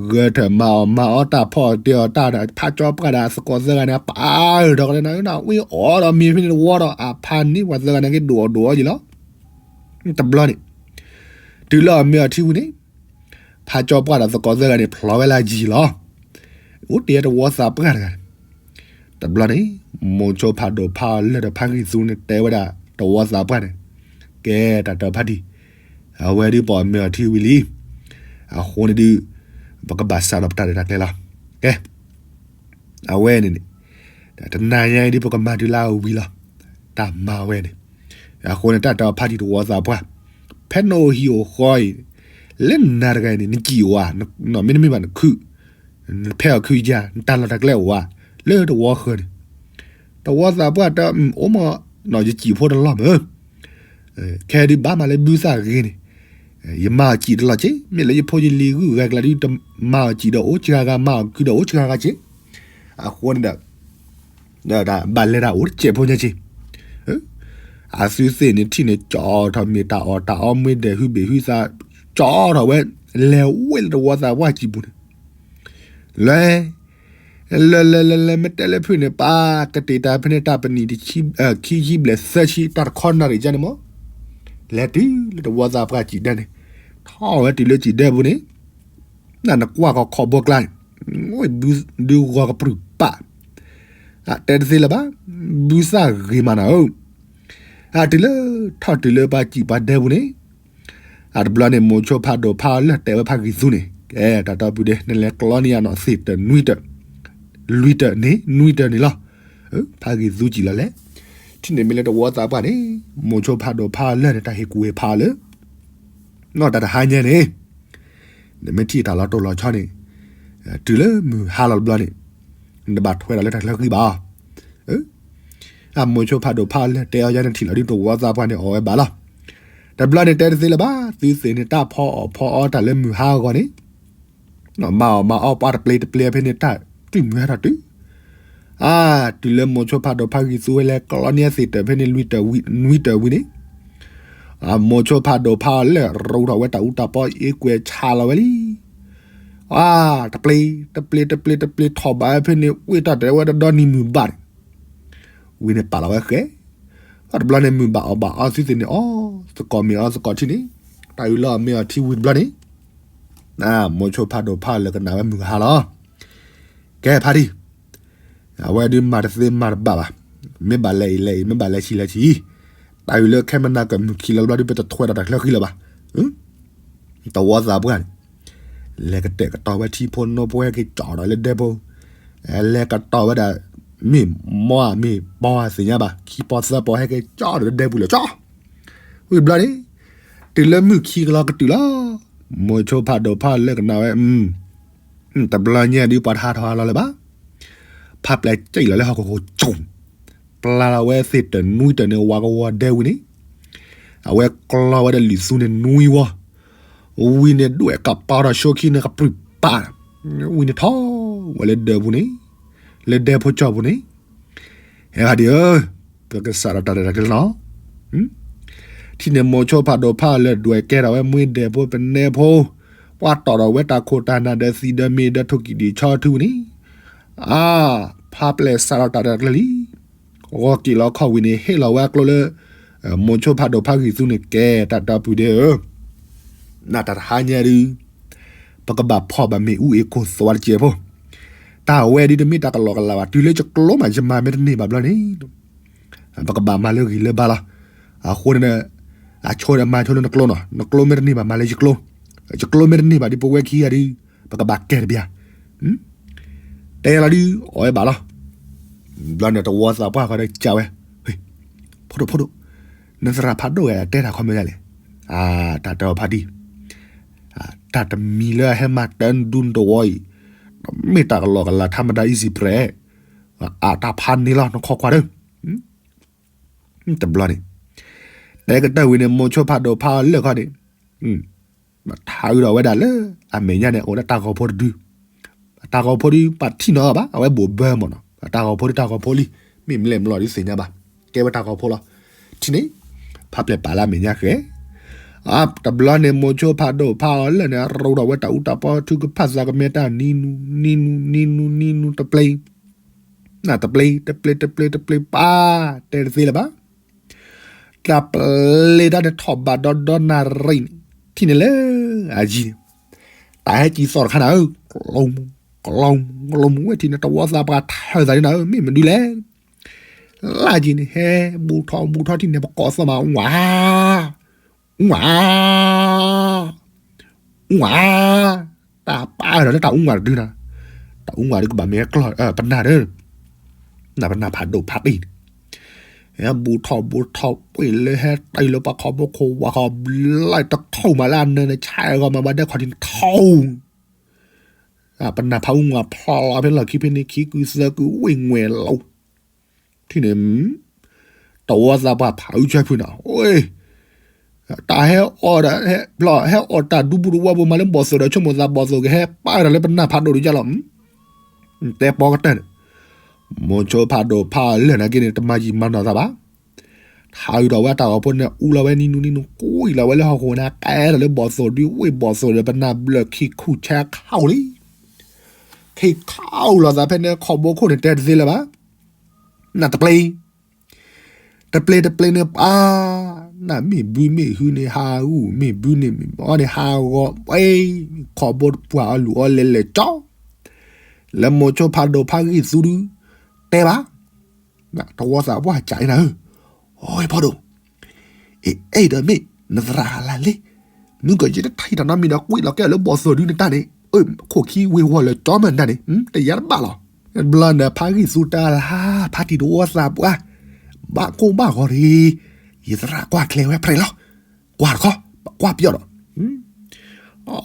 ဂဲၤထၢၣ်မၤအီၣ်မၤအီတၢ်ဖီၣ်တ့ၢ်အီၣ်တၢ်ဒီး ဖးကၠီပှၢ်ဒီးသကိးသၢဂၤန့ၣ် ပာ်အၢၣ်ထီၣ်ကလဲၣ်နၤ ဝံအီၣ်ဒီးမ့ၤဖဲန့ၣ်တဝီဒီး အဖါန့ၢ်ပှၤသၢဂၤန့ၣ်က့ၤဒိၣ်အီၣ်ဒိၣ်အီၣ်ယံၤလီၤ. တဘျီန့ၣ် တုၤလၢအီၣ်မ့ၤအီထံဝံၤန့ၣ်, ဖးကၠီပှၢ်ဒီးသကိးသၢဂၤန့ၣ် ဖျီဝဲလၢယံၤလီၤ. အိၣ်တ့ၢ်တဝီသးပှၢ်တဂၤန့ၣ်, တဘျီန့ၣ် မိၤဆိဖးဒိၣ်ဖးအီၤလၢာ်ဒီးဖးဂံၢ်သူန့ၣ် တဲဝဲဒၣ်တဝီသးပှၢ်န့ၣ်, ကဲတၢ်တၢ်ဖးတံၢ်, အဝဲဒုးပိာ်မ့ၢ်အီၤထံဝံၤလံ, အဃိန့ၣ်ဒုး ပကဘၣ်စးထီၣ်ပတၢ်ရဲၣ်တၢ်ကျဲၤလီၤ. ကဲ အဝဲန့ၣ်န့ၣ် တနၤညါအံၤဒုး ပကမၤတုၤလၢအဝံၤလီၤ. တၢ်မၤဝဲန့ၣ် အဃိန့ၣ် တၢ်တၢ်ဖးတံၢ်တဝီသးပှၢ်, ဖဲနအိၣ်ဟံၣ်အိၣ်ဃီအံၤ လၢနၤတဂၤအံၤန့ၣ် နစံၣ်ဝါ, မ့တမ့ၢ်ဘၣ်နခု, နဖဲအီၤခုယါ, နတၢ်လီၢ်တၢ်ကျဲအိၣ်ဝါ လၢတဝီဃၢၤန့ၣ်, တဝီသးပှၢ်တၢ်အိၣ်မး, ယစံၣ်ဖိတလီၢ်မး ခဲဒုးဘၣ်မးလၢဘုသၣ်ဂ့ၤန့ၣ်, ယမၤအီၤစံၣ်တလီၢ်က့, မ့ၢ်လၢယဖိယလံၤဂုာ်ဂၤကျါဒုး တမၤအီၤစံၣ်ဒီးအိၣ်စှၤဂၤ, မၤအီၤခုဒီးအိၣ်စှၤဂၤက့, အဃိန့ၣ်ဒီး ဘၣ်လဲၤတၢ်အိၣ်တစဲးဖိညါက့, အသုသ့ၣ်န့ၣ်ထံၣ်န့ၣ် ကၠီထီၣ်မ့ၢ်တၢ်အီၣ်တၢ်အီ မ့ၢ်ဒဲးဟုဘ့ၣ်ဟုသး, ကၠီထီၣ်ဝဲ, လဲၤဝဲလၢတဝီသးပှၢ်စံၣ်ပူၤန့ၣ်, လဲၤ လဲၤလဲၤလဲၤလဲၤ မ့ၢ်တဲလၢဖုၣ်န့ၣ် ပာ်ကတ့ၢ်တၢ်ဖဲန့ၣ် တၢ်ပနံာ်ခံဆံဘျဲၣ်သၢဆံ တၢ်တခီနၣ်ရံၣ်ကန့ၣ်မး, လဲၤတုၤလၢတဝီသးပှၢ်စံၣ်ဒဲန့ၣ်, ထီၣ်ဝဲတုၤလၢစံၣ်ဒဲပူၤန့ၣ်, နကွၢ်ကီၢ်ခီၣ်ဘိကျါန့ၣ်, ဒုးဂီၤကပြုၢ်ပာ်, တဲတသ့လၢၤဘၣ်, ဘုသၣ်ဂ့ၤမးနၤဧၢ, အတုၤလၢ ထီၣ်တုၤလၢပှၤစံၣ်ပှၤဒဲပူၤန့ၣ်, အတဘျီန့ၣ် မိၤဆိဖးဒိၣ်ဖးအီၤလၢာ်တဲဝဲဖးဂံၢ်သူန့ၣ်, ကဲတၢ်တီပူၤဒဲး နလဲၤကျီန့ၢ်ယၤနီၣ်သ့ၣ်တၢၢ်နွံတၢၢ်, လွံၢ်တၢၢ်န့ၣ် နွံတၢၢ်န့ၣ်လီၤ. ဖးဂံၢ်သူစံၣ်လီၤလဲၣ်, ထံၣ်န့ၣ်မ့ၢ်လၢတဝီသးပှၢ်န့ၣ်, မိၤဆိဖးဒိၣ်ဖးအီၤလၢာ်န့ၣ် တၢ်ဟ့ၣ်ကူၣ်ဟ့ၣ်ဖးအီၤလၢ နီၢ်တၢ်တဟါညါန့ၣ်, နမ့ၢ်ထံၣ်တၢ်လီၤတိၢ်လီၤဆီန့ၣ်, တုၤလၢမုၢ်ဟါလီၤတဘျီန့ၣ်, နတဘၣ်ထွဲဒီးလၢတၢ်ချၢဃံဘၣ်အီၤ, အမိၤဆိဖးဒိၣ်ဖးအီၤလၢာ်တဲအီၤယါန့ၣ်ထံၣ်လီၤဒုးတဝီသးပှၢ်န့ၣ် အီၣ်ဝဲဘၣ်လီၤ. တဘျီန့ၣ်တဲတသ့လၢၤဘၣ် သုသ့ၣ်န့ၣ် တၢ်ဖီအီၣ်ဖီအီတၢ်လၢမုၢ်ဟါအဂီၢ်န့ၣ်, မၤအီၣ်မၤအီပှၤတပျ့ၤတပျ့ၤဖဲန့ၣ် တၢ်တုၤမုၢ်ဟါထီၣ်တုၤ အါ, တုၤလၢမိၤဆိဖးဒိၣ်ဖးဂံၢ်သူဝဲလဲၤကျီန့ၢ်သ့ၣ်တၢၢ်ဖဲန့ၣ် နွံတၢၢ်ဝံၤန့ၣ်, အမိၤဆိဖးဒိၣ်ဖးအီၤလၢာ် ရူးထီၣ်ဝဲတၢ်အူတၢ်ပီအ့ကွဲးဆါလီၤဝဲလံ. အါ, တပျ့ၤ, တပျ့ၤ, တပျ့ၤ, တပျ့ၤထီၣ်ဘၣ်ဝဲဖဲန့ၣ် ဝ့ၢ်တၢ်တဲဝဲတဒီနံၤမုၢ်ဘၣ်န့ၣ်, ဝံၤန့ၣ်ပာ်လီၤဝဲဃဲ, တဘျီန့ၣ် မုၢ်ဘၣ်အီၣ်ဘၣ်အီသုသ့ၣ်န့ၣ် အီၣ်သကိးမ့ၢ်အီၣ်သကိးထံၣ်န့ၣ်, တၢ်အုးလီၤမ့ၢ်အီၣ်ထံဝံၤတဘျီန့ၣ်, မိၤဆိဖးဒိၣ်ဖးအီၤလၢာ်ကနၣ်ဝဲမုၢ်ဟါလီၤ. ကဲဖးဒံၣ်, အဝဲဒုးမၤတသ့မၤတဘၣ်ဘၣ်, မ့ၢ်ဘၣ်လဲၤအံၤလဲၤအံၤ မ့ၢ်ဘၣ်လဲၤဆံးလဲၤဆံး, တၢ်အုးလၢခဲမနၤကမုၢ်ခံလီၤတဘျီဒုး ပတထွဲဒီးတၢ်ချၢဃံလၢၤဘၣ်. တဝီသးပှၢ်န့ၣ် လဲၤကတဲာ်ကတီၤဝဲထံဖိနီဖိဟဲက့ၤကၠီဒီးလၢဒဲဖိ, လဲၤကတီၤဝဲဒၣ် မ့ၢ်မီမ့ၢ်ပီသ့ၣ်ညါဘၣ် ခံပီသၢပီဟဲက့ၤကၠီဒီးလၢဒဲပူၤလၢာ်ကၠီ, ဝံၤတဘျီန့ၣ် တုၤလၢမုၢ်ခံကလီၤကတုၤလီၤ, မိၤဆိဖးဒိၣ်ဖးအီၤလၢာ်ကနၣ်ဝဲ တဘျီညါဒုးပှၤတဟးထီၣ်ဟးလီၤလၢၤဘၣ်, ဖးပျဲၢ်စံၣ်လီၤလၢဟီၣ်ခိၣ်ခိၣ်ကၠိ, ပျၢ်လီၤဝဲသ့ၣ်တၢၢ်နွံတၢၢ်န့ၣ် ဝၤကဝီၤဒဲဝံၤန့ၣ်, အဝဲကျီဝဲဒီးလံာ်သူန့ၣ်နွံဝီ, ဝံၤန့ၣ်ဒွဲၣ်ကပီၤထီၣ်ဆိခံန့ၣ်ကပြုၢ်ပာ်, ဝံၤန့ၣ်ထီၣ်ဝဲလၢဒဲပူၤန့ၣ်, လၢဒဲဖိကၠိပူၤန့ၣ်, ဟဲဖးဒံၣ်ဧၢ, ပကစးထီၣ်တၢ်ရဲၣ်တၢ်ကျဲၤလီၤ. ထံၣ်န့ၣ်မိၤဆိဖးဒိၣ်ဖးအီၤလၢာ်ဒွဲၣ်ကဲထီၣ်ဝဲမှံဒဲးဖိပနဲဖိ, ပှၤတီၣ်ထီၣ်ဝဲတၢ်ခိၣ်တၢ်နၢ်ဒီးသံဒီးမ့ၢ်ဒီးထိၣ်ကံၣ်ဒံၣ်ဆီထူန့ၣ်, အါ, ဖးပျဲၢ်စးထီၣ်တၢ်ရဲၣ်တၢ်ကျဲၤလံ, ဂီၤက့ၤလီၤခီၣ်ဝံၤန့ၣ် ဟ့ၣ်လီၤဝဲအကျိလၢ မိၤဆိဖးဒိၣ်ဖးဂံၢ်သူန့ၣ် ကဲတၢ်တီပူၤဒဲးဧၢ, နတၢ်တဟါညါဒုး ပကဘၣ်ဖီၣ်ဘၣ်မ့ၣ်အူအ့ၣ်ခိၣ်သွါတစဲးဖိ, တၢ်ဝဲဒုးတမ့ၢ်တၢ်ကလီကလီဘၣ် တုၤလၢယကျိမး ယမၤမ့ၢ်တန့ၢ်ဘၣ်ဘျီန့ၣ် ပကဘၣ်မၤလၢဂံၢ်လၢဘါလီၤ. အဃိန့ၣ် အဆိဒီးမၤဆိလၢနကျိနီၤ, နကျိမ့ၢ်တန့ၢ်ဘၣ်မၤလၢယကျိ, ယကျိမ့ၢ်တန့ၢ်ဘၣ်ဒုး ပဝဲခံဂၤဒုး ပကဘၣ်ကဲတဘျီ, တဲလီၤဒုး အီၣ်ဝဲဘၣ်လီၤ. ဘျီန့ၣ်တဝီသးပှၢ်ဃီဒီးကးဝဲ, ဖိဒိၣ်ဖိဒိၣ်, နသရၣ်ဖးဒိၣ်ဂၤတဲတၢ်ခီမ့ၢ်ဒ်လဲၣ်, တၢ်တဲအီၤဖးဒံၣ်, တၢ်တမံၤလၢအဟဲမၤတၢ်ဒူနတဝီအံၤ, မ့ၢ်တၢ်ကလီကလီ ထါမတၤ easy bread, အတၢ်ဖးန့ၣ်လီၤ နခီခွါဒီး တဘျီန့ၣ် တဲကတၢၢ်ဝံၤန့ၣ် မိၤဆိဖးဒိၣ်ဖးအီၤလၢာ်ခီန့ၣ်, ထါအုးထီၣ်ဝဲဒၣ်လၢအမဲာ်ညါန့ၣ် အိၣ်လၢတၢ်ဂီၤဖိတဒု, တၢ်ဂီၤဖိဒု ပှၤထံၣ်နီၤအီၤဘၣ် အဝဲဘိၣ်ဘၢမးနီၤ, တၢ်ဂီၤဖိဒု တၢ်ဂီၤဖိလံ, မ့ၢ်မလဲၣ်မလီၤဒုးသ့ၣ်ညါဘၣ်, ကဲဝဲတၢ်ဂီၤဖိလီၤ. ထံၣ်န့ၣ် ဖးပျဲၢ်ပာ်လၢအမဲာ်ညါဃဲ, တဘျီန့ၣ် မိၤဆိဖးဒိၣ်ဖးအီၤလၢာ်န့ၣ် ရူးထီၣ်ဝဲတၢ်အူတၢ်ပီ ထုကဖၣ်သးကမဲတၢ်နံၤနူၤ နံၤနူၤ နံၤနူၤ တပျ့ၤ နတပျ့ၤ တပျ့ၤ တပျ့ၤ တပျ့ၤ ပၢ် တဲတသ့လၢၤဘၣ်, တၢ်ပျ့ၤတၢ်န့ၣ်ထီၣ်ဘးဒီဒီနၣ်ရံၣ်န့ၣ် ထံၣ်န့ၣ်လၢအယံၤန့ၣ်, တၢ်ဟဲကံၢ်သီၣ်တခါနၤဧၢ, ကျိမုၢ် ကလီကလီဝဲထံၣ်န့ၣ် တဝီသးပှၢ်ထၢသးန့ၣ်နၤဧၢ မ့ၢ်မနုၤလဲၣ်. လၢ်က့ၤန့ၣ် ဟဲဘူးထီၣ်ဘူးထီၣ်ထံၣ်န့ၣ် ပကိးသီၣ်မး ဝါ ဝါ ဝါ, တၢ်ပာ်ဒီးလၢတၢ်အူဝါတဒုနၤ, တၢ်အူဝါဒုကဘၣ်မ့ၢ်ကျီၢ်ပနၢ်ဒီး, နၢ်ပနၢ်ဖးဒိၣ်ဖးတံၢ်န့ၣ်, ဟဲဘူးထီၣ်ဘူးထီၣ်ပှ့ၤလၢဟဲတံၢ်လၢပှၤခီဘိခိၣ်ဝၤခီဘျီတထီၣ်မးလၢအနၢၤန့ၣ် ဆဲးဂီၤမးဘၣ်ဒဲခီၣ်ထံးန့ၣ်ထီၣ်, ပနၢ်ဖးအူဝါဖျီဖဲလီၢ်ခံဖဲန့ၣ် ခံကုသၢကုဝ့ၢ်ငွဲၣ်လီၤ ထံၣ်န့ၣ်, တဝီသးပှၢ်ဖးအူဆၢဖုနၤ, တၢ်ဟဲအီၣ်ဒီး ဟဲအီၣ်တၢ်ဒူပူၤတဝီပူၤမးလၢဘီၣ်သိၣ်ဒီးဆိကမိၣ်သးဘီၣ်သိၣ်ကဟဲပာ်ဒီးလၢပနၢ်ဖးဒိၣ်ဒုးယါလီၤ, တဲပီကတၢၢ်န့ၣ်, မိၤဆိဖးဒိၣ်ဖးလၢာ်နာ်က့န့ၣ် တမၤယံာ်မၤနီၢ်သးဘၣ်, ထါအုးဒီးဝဲတၢ်ဂီၤဖိန့ၣ် အူလီၤဝဲနံၤနူနံၤနူ ကွံာ်လီၤဝဲလၢဟီၣ်ခိၣ်န့ၣ် ကဲထီၣ်လၢဘီၣ်သိၣ်ဒုးဝ့ၢ်ဘီၣ်သိၣ်ဒီးပနၢ်ဘျၢၣ်ခံခူၣ်ဆဲခီလံ ခံခီလီၤသးဖဲန့ၣ် ခီဘိခိၣ်န့ၣ် တဲတသ့လၢၤဘၣ်, နတပျ့ၤ, တပျ့ၤတပျ့ၤန့ၣ်ပှၤ, နမ့ၢ်ဘုမ့ၢ်ဟုန့ၣ်ဟးဂူာ် မ့ၢ်ဘုန့ၣ်မ့ၢ်အီန့ၣ်ဟးဂီၤ, ဝဲ, ခီဘိတပှၢ်အီၤလူၤအီလဲၤလဲၤကၠီ, လၢမိၤဆိဖးဒိၣ်ဖးဂံၢ်သူဒုး, တဲဘၣ် တဝီသးပှၢ်ကးနၤဧၢ, အိဖီဒိၣ်, အ့ၣ် အဲၣ်ဒီးမ့ၢ် နသရၣ်ဟးလၢလ့, မုၢ်ကီၢ်ယတထံၣ်တၢ်နီတမံၤဒီးကွံာ်လီၤကဲလၢဘီၣ်သိၣ်ဒုးနတၢ်န့ၣ်, ခိၣ်ခံဝ့ၤဝီၤလၢကၠီမးနတၢ်န့ၣ်, တယါတဘၣ်လီၤ, ဘျီန့ၣ်ဖးဂံၢ်သူတၢ်လၢ် ဖးတံၢ်တဝီသးပှၢ်, ဘၣ်ကိၢ်ဘၣ်ဂီၤတဂ့ၤ, ယသရၣ်ကွၢ်ကျဲၤဝဲဖျဲးလီၤ, ကွၢ်တခီ, ကွၢ်ပယီၤဒီး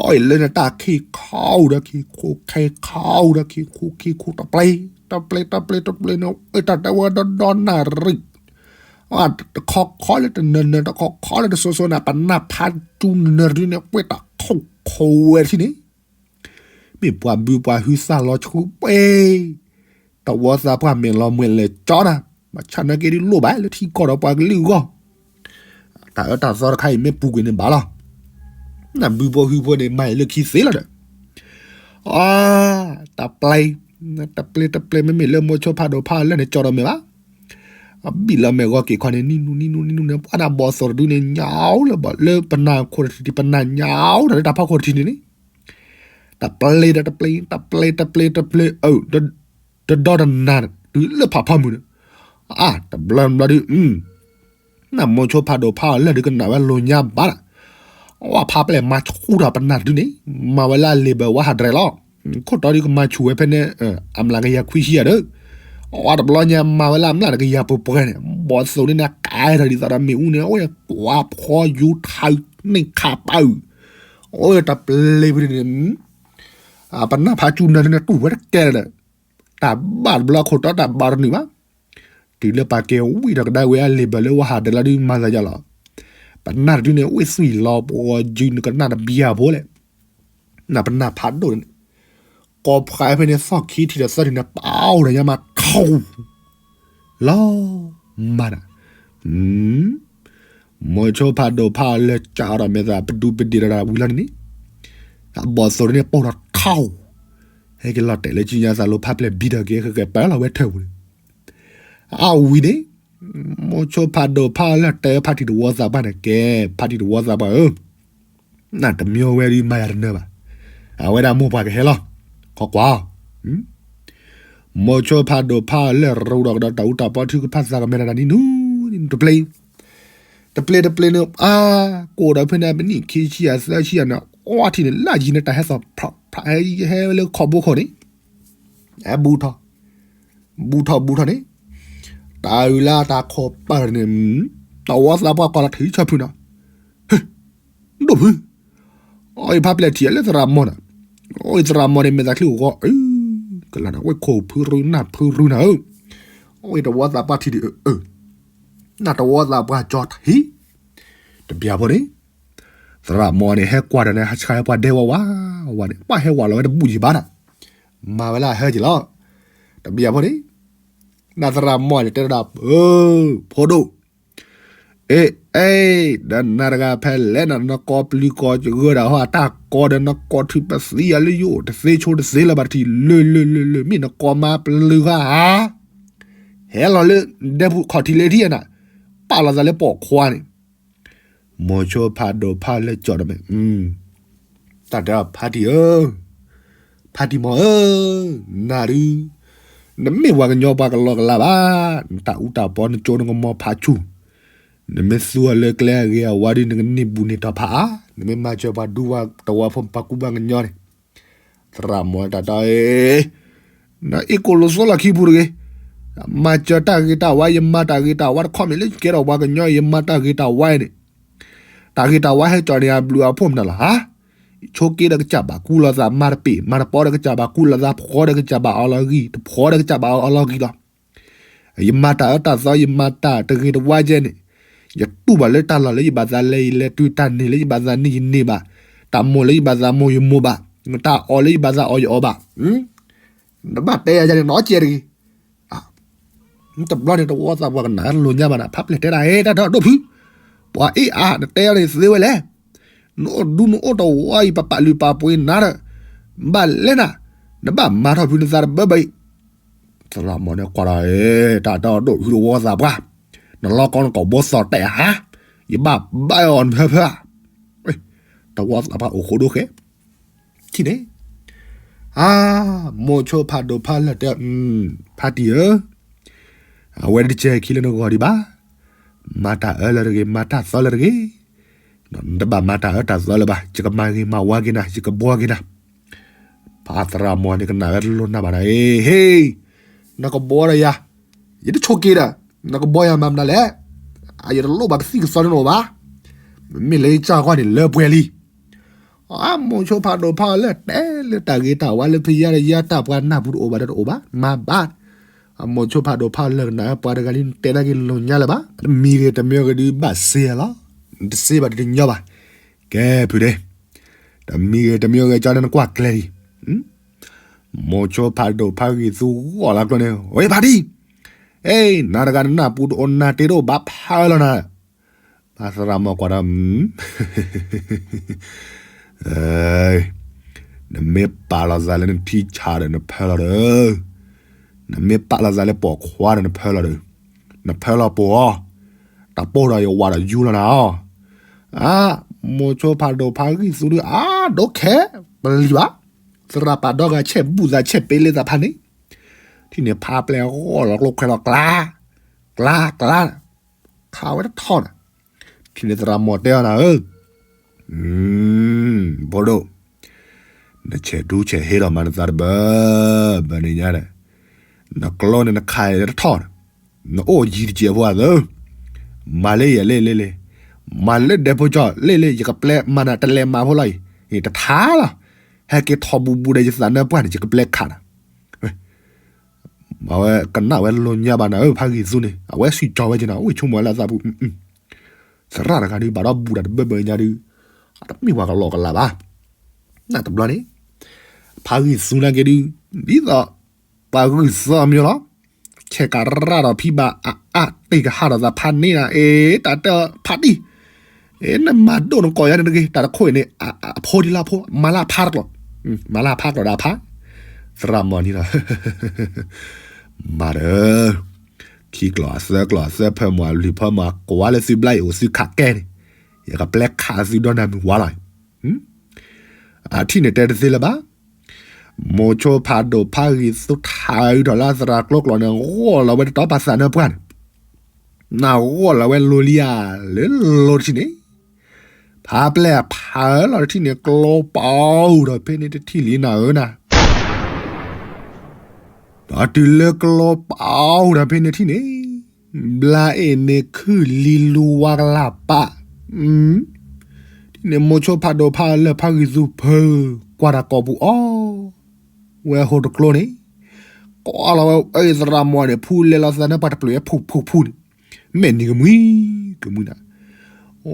အလၢနတၢ်ခံခီဒီးခံခူခံခီဒီးခံခူခံခူတပျ့ၤ, တပျ့ၤတပျ့ၤတပျ့ၤန့ၣ် အတၢ်တဲဝဲဒီဒီနၣ်ရံၣ်, တခီခီလၢတနၢၤနၢၤ တခီခီလၢတစိၤစိၤန့ၣ် ပနၢ်ဖးစူနၢၤဒုန့ၣ် ကွဲးတၢ်ခိၣ်ခိၣ်ဝဲထံၣ်န့ၣ်, မ့ၢ်ပှၤဘုပှၤဟုသၣ်လီၤဆှူပှ့ၤ တဝီသးပှၢ်မဲာ်လီၤမှဲာ်လဲၤကၠီနၤ, ဘၣ်ဆၣ်နာ်က့ဒုးလိၣ်ဘၣ်လၢထံကီၢ်ဒီးပှၤကလုာ်အဂီၢ်, တၢ်အၢတၢ်သီတခါအံၤမ့ၢ်ပူၤကွံာ်န့ၣ်ဘၣ်လီၤ, နဘုဖိဟုဖိန့ၣ် မၤအံၤလၢခံသ့လီၤဒီး, အါ, တပျ့ၤ, တပျ့ၤတပျ့ၤ မ့မ့ၢ်လၢမိၤဆိဖးဒိၣ်ဖးလၢာ်န့ၣ် ကၠီဒီးမဲာ်ဘၣ်, အဘံၣ်လီၤမဲာ်ဂီၤက့ၤခီန့ၣ် နံၤနူနံၤနူနံၤနူန့ၣ် ပှၤနၢ်ဘီၣ်သိၣ်တဒုန့ၣ် ညါလၢဘၣ်လၢပနၢ်ခိၣ်တထံၣ် ပနၢ်ညါဒီးလၢတၢ်ဖီခိၣ်တထံၣ်န့ၣ်န့ၣ် တပျ့ၤဒီးတပျ့ၤ တပျ့ၤတပျ့ၤတပျ့ၤ အၢ, တဒီတနၤ တုၤလၢဖးဖီမုၢ်န့ၣ်, အါ တဘျီဘျီဒုး, နမိၤဆိဖးဒိၣ်ဖးအီၤလၢာ်ဒုးကနၣ်ဝဲလိာ်ညါဘၣ်လီၤ, အဝဲဖးပျဲၢ်မၤဆူၣ်ထီၣ်ပနၢ်တဒုန့ၣ်, မၤဝဲလၢအလံာ်ဘၢၣ်ဝါဟးဒြဲလီၤ, ခိၣ်တီဒုးကမၤဆူၣ်ဝဲဖဲန့ၣ်, အမျးကယၤခွံဆံယၤဒီး, အဝဲတဘျီညါမၤဝဲလၢအမျးတကယၤပှဲၤပှဲၤန့ၣ်, ဘီၣ်သိၣ်န့ၣ်န့ၣ် ကဲထီၣ်ဒ်သိးဒီးမ့ၣ်အူန့ၣ် အဝဲကွၢ်ဖီယူၤထးန့ၣ်ခးပာ်အုၣ်, အဝဲတပျ့ၤပဒုန့ၣ် ပနၢ်ဖးစူနၢၤဒုန့ၣ် တူၢ်ဝဲတကဲလၢၤဒီး, တၢ်ဘၣ်တဘျီခိၣ်တီတၢ်ဘၣ်တနုာ်ဘၣ်, တုၤလၢပာ်ကဲဝံၣ်ဒီးကဒါဝဲအလံာ်ဘၢၣ်လၢဝါဟးဒြဲလီၤဒုးမၤသးယါလီၤ, ပနၢ်တဒုန့ၣ် ဝ့ၢ်သွံၣ်လီၤပဂီၤယုၤနကနၣ်တဘံယၤဖိလဲၣ်, နပနၢ်ဖးဒိၣ်န့ၣ်, ကိးဖှဲဖဲန့ၣ်သီၣ်ခံထံၣ်ဒီးသၢထံၣ်န့ၣ် ပာ်အိၣ်ဒီးညါမးထီၣ် လီၤ, မၤဒၣ်, မိၤဆိဖးဒိၣ်ဖးအီၤလၢာ်ကၠီဒီးမဲာ်သၣ်ပဒူပဒ့ၣ်ဒီးဝံၤလီၤန့ၣ်န့ၣ်, အဘီၣ်သိၣ်န့ၣ်ပိၢ်ဒီးထီၣ်, ဟဲက့ၤလီၤတဲာ်လၢကံညါသးလိၤဖးပျဲၢ်ဘံဒီးက့ၤဃဲၤဃဲၤပၢလီၤဝဲထၢၣ်ပူၤန့ၣ်, အဝံၤန့ၣ်, မိၤဆိဖးဒိၣ်ဖးအီၤလၢာ်တဲဖးတံၢ်တဝီသးပှၢ်န့ၣ်ကဲ, ဖးတံၢ်တဝီသးပှၢ်ဧၢ နတမ့ၢ်ဝဲဒုးမၤယၤတနၢၤဘၣ်, အဝဲဒၣ်မိၢ်ပှၢ်ကဟဲလီၤ, ခီကွၢ်, မိၤဆိဖးဒိၣ်ဖးအီၤလၢာ်ရူဒီးကဒီးတၢ်အူတၢ်ပီထုကဖၣ်သးကမဲာ်တၢ်နံၤနူ, တပျ့ၤ, တပျ့ၤတပျ့ၤန့ၣ် အါ, ကိးဒီးဖဲန့ၣ် ပနံၣ်ခံဆံယၤသၢဆံယၤန့ၣ် အီထံၣ်န့ၣ် လၢအယံၤန့ၣ် တၢ်ဟဲသီၣ်ဖျးဖျး ဟဲလၢခီဘိခိၣ်န့ၣ်, ဟဲဘူးထီၣ်, ဘူးထီၣ်ဘူးထီၣ်န့ၣ်, တၢ်အုၣ်လၢတၢ်ခိးပၢၢ်န့ၣ်, တဝီသးပှၢ်ကွၢ်လီၤထံဆၢဖုနီၤ, ဒိၣ်ဖု, အီၣ်အံၤဖးပျဲၢ်ထံၣ်အလၢသရၣ်မီၢ်န့ၣ်, အီၣ်အံၤသရၣ်မီၢ်န့ၣ် မဲာ်သးချံဂီၤအုး, ကလၢ်န့ၣ် ဝဲခိၣ်ဖုရူနၢ်ဖုရူနၤဧၢ, အီၣ်အံၤတဝီသးပှၢ်ထံၣ်ဒံး, နတဝီသးပှၢ်ကၠီထံၣ်, တဘျီဖိန့ၣ်, သရၣ်မီၢ်န့ၣ် ဟဲကွၢ်ဒီးန့ၣ် ဟးဆှၢပှၤဒဲဝးဝးဝးန့ၣ် ပှၤဟဲဝးလီၤဝဲတဘူၣ်ယံၤဘၣ်ဒီး, မၤဝဲလၢအဟၢက့ၤလီၤ, တဘျီဖိန့ၣ်, နသရၣ်မီၢ်န့ၣ် တဲဒၣ်, ဖိဒိၣ် အ့ အ့ ဒီးနၤတဂၤဖဲလဲၣ်နၤ နကိးပျုၤကိးဂၢၢ်ဒီးဟီၣ်အတၢ်ကိးဒီးနကိးထုးပသံအလၢယအိၣ်တသ့ဆိတသ့လၢၤဘၣ်တထံၣ်လၢလၢလၢလၢ မ့ၢ်နကိးမါပျုၤဃာ်ဧါ, ဟဲလီၤလၢဒဲပူၤခီၣ်ထံးလၢထံၣ်နၤ, ပာ်လီၤသးလၢပိာ်ခွါန့ၣ် မိၤဆိဖးဒိၣ်ဖးလၢာ်ကၠီဒီးမဲာ်, တၢ်တဲဖးတံၢ်ဧၢ, ဖါတံၢ်မီၤဧၢ, နၤဒုး, နမ့ၢ်ပှၤကညီပှၤကလီကလါဘၣ်, နတၢ်အူတၢ်ပီနကၠိနကမီၤဖးဆူၣ်, နမ့ၢ်သူအီၤလၢကျဲအဂ့ၤအဝါဒုး နကန့ၢ်ဘူးန့ၢ်တီၤဖးအါ, နမ့ၢ်မၤစၢၤပှၤဒူပှၤတဝီဖိပှၤကူပှၤကညီန့ၣ်, သရၣ်မီၤတၢ်တီအံၤ, နအ့ၣ်ကိၣ်လိာ်သိလီၢ်ခံပူၤတဂ့ၤ, မၤစၢၤတၢ်ဂ့ၤတၢ်ဝါ, ယမၤတၢ်ဂ့ၤတၢ်ဝါတခီမ့ၢ်လၢယကဲထီၣ်ပှၤကညီ ယမၤတၢ်ဂ့ၤတၢ်ဝါန့ၣ်, တၢ်ဂ့ၤတၢ်ဝါဟဲကၠီၣ်န့ၢ်အဘျုးအဖှိၣ်မနုၤလီၤဧါ. ဆိးက့ဒီးကစၢ်ဘၣ်ကူလိာ်သး, မၤတပ့ၤမၤတပီဒီးကစၢ်ဘၣ်ကူလိာ်သး, ဖှီဒီးကစၢ်ဘၣ်အီၣ်လီၤဂံၢ်, တဖှီဒီးကစၢ်ဘၣ်အီၣ်လီၤဂံၢ်လီၤ. ယမၤတၢ်အၢတၢ်သီ, ယမၤတၢ်တဂ့ၤတဝါကဲန့ၣ်, ယတူၢ်ဘၣ်လၢတၢ်လီၢ်လၢယဘၣ်သးလဲၤအံၤလဲၤတုၤ, တၢ်န့ၣ်လၢယဘၣ်သးန့ၢ်ယန့ၢ်ဘၣ်, တၢ်မိၢ်လၢယဘၣ်သးမိၢ်ယမိၢ်ဘၣ်, တၢ်အီၣ်လၢယဘၣ်သးအီၣ်ယအီၣ်ဘၣ်. နဘၣ်တဲယၤန့ၣ် နီကဲတဂ့ၤ. တဘျီန့ၣ် တဝီသးပှၢ်ကနၣ်တလိာ်ညါဘၣ်နၤ, ဖါပျဲၢ်တဲဒၣ်, ဟဲ တၢ်ဒီဒိၣ်ဖု, ပှၤအ့ၣ်အါ, နတဲအီၤန့ၣ်သ့ဝဲလဲၣ်. နအိၣ်ဒူနအိၣ်တဝီအံၤ ပပာ်လုၢ်ပာ်ပှ့ၤနၤဒီး, ဘၣ်လဲၣ်နၤ, နဘၣ်မၤထီၣ်ဖုနသးတဘၢဘၢအံၤ. သရၣ်မီၤန့ၣ်ကွၢ်ဒီး, တၢ်ဒီဒိၣ်ဖုတဝီသးပှၢ်, နလီၤကီနကိာ်ဘိသီၣ်တဲာ်ဧါ, ယဘၣ်ဘၣ်အီၤနဖၢဖၢဧါ. တဝီသးပှၢ်အိၣ်ဃိဒိၣ်ဃဲ ထံၣ်န့ၣ်, အါ, မိၤဆိဖးဒိၣ်ဖးလၢာ်တဲ, ဖါတံၢ်ဧၢ, အဝဲတကဲခံလၢနဂီၢ်ဒံးဘၣ်. မၤတၢ်အၢလၢတဂ့ၤ, မၤတၢ်သီလၢတဂ့ၤ. နတဘၣ်မၤတၢ်အၢတၢ်သီလၢၤဘၣ်, ယကမၤဂ့ၤမၤဝါက့ၤနၤ, ယကဘှီက့ၤနၤ. ဖါသရၣ်မီၤန့ၣ်ကနၣ်ဝဲတလိၣ်နၢ်ဘၣ်နၤ, ဟ့, နကဘှီဒီးယၤ, ယတဆိးက့ဒီး, နကဘှီယၤမၤမနုၤလဲၣ်. အယတလိၣ်ဘၣ်ကသံၣ်ကသီန့ၣ်အိၣ်ဘၣ်. မ့မ့ၢ်လၢယကၢ်ဂီၢ်န့ၣ် လၢပှဲၤလံ. အမိၤဆိဖးဒိၣ်ဖးအီၤလၢာ်တဲလၢတၢ်ဂ့ၤတၢ်ဝါလၢဖယါတယါတၢ်ပှၤနၢ်ပူၤတအိၣ်ဘၣ်ဒီးတအိၣ်ဘၣ်, မၤဘၣ်. အမိၤဆိဖးဒိၣ်ဖးအီၤလၢာ်ကနၣ်ပှၤတဂၤလံ နတဲဒၣ်က့ၤလိာ်ညါလၢၤဘၣ်. တမံၤဂ့ၤတမံၤဂ့ၤဒုးဘၣ်စ့လီၤ. နတစ့ဘၣ်ဒုးတညီဘၣ်. ကဲဖုဒဲး, တမံၤဂ့ၤတမံၤဂ့ၤကၠီန့ၣ်နကွၢ်ကျဲလံ. မိၤဆိဖးဒိၣ်ဖးဂံၢ်သူဂီၢ်လၢကျိန့ၣ်, ဝဲဖါတံၢ်, အဲ, နၤတဂၤနနၢ်ပူၤတအိၣ်နၢ်တ့တအိၣ်ဘၣ်ဖးလီၤနၤ. ဖါသရၣ်မီၤကွၢ်ဒီး, နမ့ၢ်ပာ်လီၤသးလၢနထံဆးဒီးနဖၢလီၤဒီး, နမ့ၢ်ပာ်လီၤသးလၢပိာ်ခွါဒီး နဖၢလီၤဒီး, နဖၢလီၤပိာ်အီၤ, တၢ်ပိၢ်ဒီးယဝၤဒီးယူလီၤနၤအီၤ. အါ, မိၤဆိဖးဒိၣ်ဖးဂံၢ်သူဒုးအါဒိၣ်ခဲ, ပလံၤဘၣ်. သရၣ်ပာ်ဒီဂၤဆဲးဘူၣ်သးဆဲးပ့လ့သးဖးန့ၣ်, ထံၣ်န့ၣ်ဖါပျဲၢ်ဂီၢ်လီၤကျိခွဲးလီၤကျါ, ကျါကျါ, ခးဝဲတထီၣ်န့ၣ်, ထံၣ်န့ၣ်သရၣ်မီၤတဲအီၤနၤဧၢ, ဖိဒိၣ်, နဆဲးဒူဆဲးဟ့ဒီးမၤနသးတဘၢ, ဘၢန့ၣ်ညါဒီး, နကျိန့ၣ်နခးတထီၣ်န့ၣ်, နအိၣ်ယံၤတစဲးဖိအသၢ, မၤလၢယဲၢ်လ့လ့လ့, မၤလၢဒဲဖိကၠီလ့လ့, ယကပျဲမၤနၤတလဲၤမၤဖိလီၤအံၤ, တထါလီၤ, ဟဲက့ၤထီၣ်ဘူးဘူးဒီးယသးနၢပှၢ်န့ၣ် ယကပျဲခးနၤ. အဝဲကနၣ်ဝဲလိာ်ညါဘၣ်နၤဧၢ ဖးဂံၢ်သူန့ၣ် အဝဲစံၣ်ကၠီၤဝဲက့ၤနၤ အိၣ်ဆိကမိၣ်ဝဲလၢအသးပူၤ, သရၣ်တဂၤဒုးဘၣ်ဒီးဘူးတၢ်တဘၢဘၢညါဒုး, အတမ့ၢ်ပှၤကလီကလးဘၣ်. နတဘျီန့ၣ်, ဖးဂံၢ်သူနာ်က့ဒုး, ဒ်သိးပှၤဂုၢ်သီမီၤလီၤ. ဆဲးကရၣ်ဒီးဖံဘၣ်အါအါတ့ၢ်ကဟးဒီးသးဖးန့ၢ်နၤ, အ့ တၢ်တဲဖးဒံၣ်, အ့ နမၤဒိၣ်နကိာ်ယါန့ၣ်တဂ့ၤ, တၢ်တခိၣ်အံၤန့ၣ်, အဖိဒ်လၢအဖိ, မၤလၢအဖးတကျိာ်, မၤလၢအဖးကျိာ်ဒီးအဖး, သရၣ်မီၤန့ၣ်ဒီး မၤဒီး, ခံကျိာ်အသၢကျိာ်အသၢဖၢမီၤအလွံၢ်ဖၢမီၤကွၢ်လၢသုဘျါအံၤအိၣ်သုခးကဲန့ၣ်, ယကပျဲခးသုဒီနၤမုၢ်ဝါလီၤ. အထံၣ်န့ၣ်တဲတသ့လၢၤဘၣ်. မိၤဆိဖးဒိၣ်ဖးဂံၢ်သူထးအုးထီၣ်လၢသရၣ်ကျိကျိာ်န့ၣ် ဂီၢ်လီၤဝဲတတီၤပာ်သးနၢပှၢ်န့ၣ်, နဂီၢ်လီၤဝဲလိၤလံဧါ, လၢလိၤတထံၣ်န့ၣ်, ဖးပျဲၢ်ဖးအၢလီၤတထံၣ်န့ၣ် ကျိပာ်အူဒီးဖဲန့ၣ်တထံၣ်လံနၤဧၢနၤ ဒီးတုၤလၢကျိပာ်အူဒီးဖဲန့ၣ်ထံၣ်န့ၣ်, ဘျါအ့ၣ်န့ၣ်ခုၣ်လံလူဝါကလၢ်ပာ်, ထံၣ်န့ၣ်မိၤဆိဖးဒိၣ်ဖးအၢလၢာ်ဖးဂံၢ်သူဖၢ, ကွၢ်တၢ်ကိာ်ပူၤအီၤ, ဝဲဟိတကျိန့ၣ်, ကိးလီၤဝဲအသရၣ်မီၤန့ၣ် ဖူလဲၤလီၤသးနၢပှၢ်တပျုာ်ဝဲဖူဖူဖူန့ၣ်, မဲာ်နံၤကမှံ, ကမှံနၤ,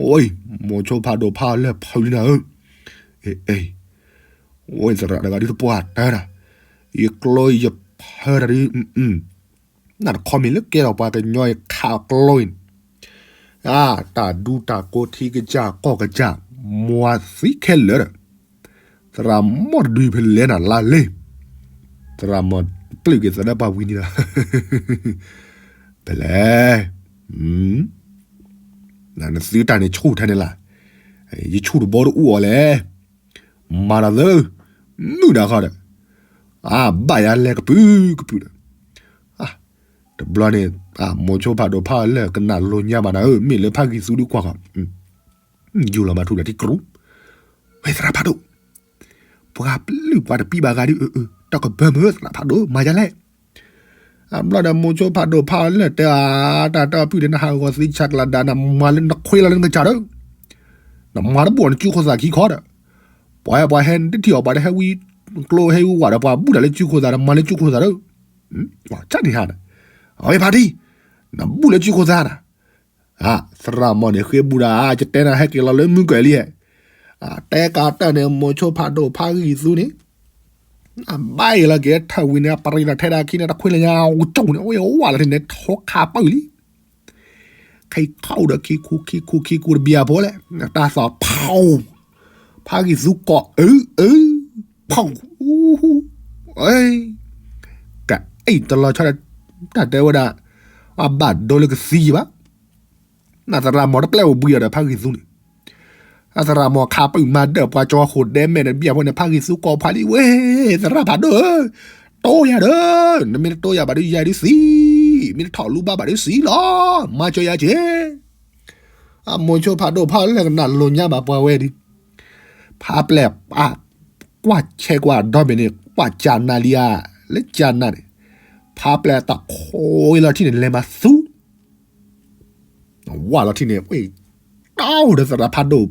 ဝဲ, မိၤဆိဖးဒိၣ်ဖးအၢလၢာ်ဖးလံနၤဧၢ, အ့ၣ် ဝဲသရၣ်တဂၤဒုးတပှၢ်တၢၢ်တၢ်, ယကျိယဖၢတၢ်ဒုး, နတခီမ့ၢ်လၢကဲထီၣ်ပှၤကညီယခးကျိအံၤန့ၣ်, တၢ်ဒူတၢ်ကိးထံကစၢ်ကီၢ်ကစၢ်, မွၤသံခဲလၢာ်ဒီး, သရၣ်မီၤတဒုဖဲလဲၣ်နၤလါလ့, သရၣ်မီၤပျုၢ်က့ၤသးနၢပှၢ်ဝံၤန့ၣ်ဒီး, ဖဲလဲၣ် နသုတၢ်န့ၣ်ဆူၣ်ထဲန့ၣ်လၢ, ယဆူၣ်တဘီတအူအီၤလဲၣ်, မၤဒီးသၢ, မုၢ်နၤဃီဒီး, အဘၣ်ယၤလဲၤကပုာ်ကပုာ်ဒီး, တဘျီန့ၣ် မိၤဆိဖးဒိၣ်ဖးအီၤလၢာ်ကနၣ်လိၤညါဘၣ်နၤဧၢ, မ့ၢ်လၢဖးဂံၢ်သူဒုးကွၢ်ဃီ, ယူၤလီၤမၤထူလၢထံကြူ, ဝဲသရၣ်ဖးဒိၣ်, ပှၤပျုၢ်ပှၤတပံဘၣ်ဂၤဒုး, တၢ်ကဘၢမုာ်သရၣ်ဖးဒိၣ် မၤယၤလဲၣ်. အဘျီဒီး မိၤဆိဖးဒိၣ်ဖးအီၤလၢာ်တဲအါ, တၢ်တၢ်ပံၢ်ဒီး နဟးဂီၤသ့ဆးကျးဒါ နမၤလၢနခွ့လီၤလၢနကစၢ်ဒီး, နမၤတဘူၣ်အီၤနစုခိၣ်သးခံခီဒီး, ပှၤဟဲပှၤဟဲတထံၣ်အီၤ ပှၤတဟဲဝံကျိဟဲဝံဝးဒီး ပှၤဘူၣ်တၢ်လၢစုခိၣ်သးဒီး မၤလၢစုခိၣ်သးဒီး, ကၢ်န့ၣ်ဟါဒီး, အဝဲဖးထံ, နဘူၣ်လၢစုခိၣ်သးနၤ, သရၣ်မီၢ်န့ၣ်ဃ့ဘူးဒၣ်, ယတဲနၤဟဲက့ၤလီၤလၢမုၢ်ကၢၤလံ, တဲကးတၢၢ်န့ၣ် မိၤဆိဖးဒိၣ်ဖးဂံၢ်သူန့ၣ် အဘၣ်အံၤလီၤက့ၤထၢၣ်ဝံၤန့ၣ် အပရံးဒီးထဲဒၣ်ခံန့ၣ် တခွ့လၢညါကကၠိန့ၣ် အဝဲဝးလီၤထံန့ၣ် ထိခးပၢၢ်လံ, ခံခူၣ်ဒီးခံခူၣ် ခံခူၣ်ခံခူၣ်တဘျီဖိလဲၣ်, တၢ်သီၣ်ဖီ, ဖးဂံၢ်သူကိးအုအု, ဖီ, ကအံၣ်တလီၤဆီဒီး တၢ်တဲဝဲဒၣ်, အဘၣ်ဒိလၢကသံယံၤဘၣ် နသရၣ်မီၢ်တပျဲအိၣ်ဘှံးအီၤဒီးဖးဂံၢ်သူန့ၣ်, အသရၣ်မီၢ်ခးပၢၢ်မၤဒၢၣ်ပှၤကၠီဃိာ်ဒဲမဲာ်တဘျီဖိန့ၣ် ဖးဂံၢ်သူကိးဖးလံဝဲ, သရၣ်ဖးဒိၣ်ဧၢ, တိၢ်ယၤဒီး, နမ့ၢ်တတိၢ်ယၤဘၣ်ဒီးယၤဒုးသံ, မ့ၢ်တထိၣ်လူဘၣ်ဘၣ်ဒီးသံလီၤ, မၤကၢၤယၤက့ၤ အမိၤဆိဖးဒိၣ်ဖးလၢာ်ကနၣ်လိၤညါဘၣ်ပှၤဝဲဒုး, ဖးပျဲၢ်ပာ်, ကွၢ်ဆဲးကွၢ်ဒီဘ့ၣ်န့ၣ် ကွၢ်ကၢ်နၤလံဧါ, လၢကၢ်နၤန့ၣ်, ဖးပျဲၢ်တၢ်ခိးလီၤထံၣ်န့ၣ် လဲၤမၤသူ ဝးလီၤထံၣ်န့ၣ် ဝဲ, တီဒီးသရၣ်ဖးဒိၣ်,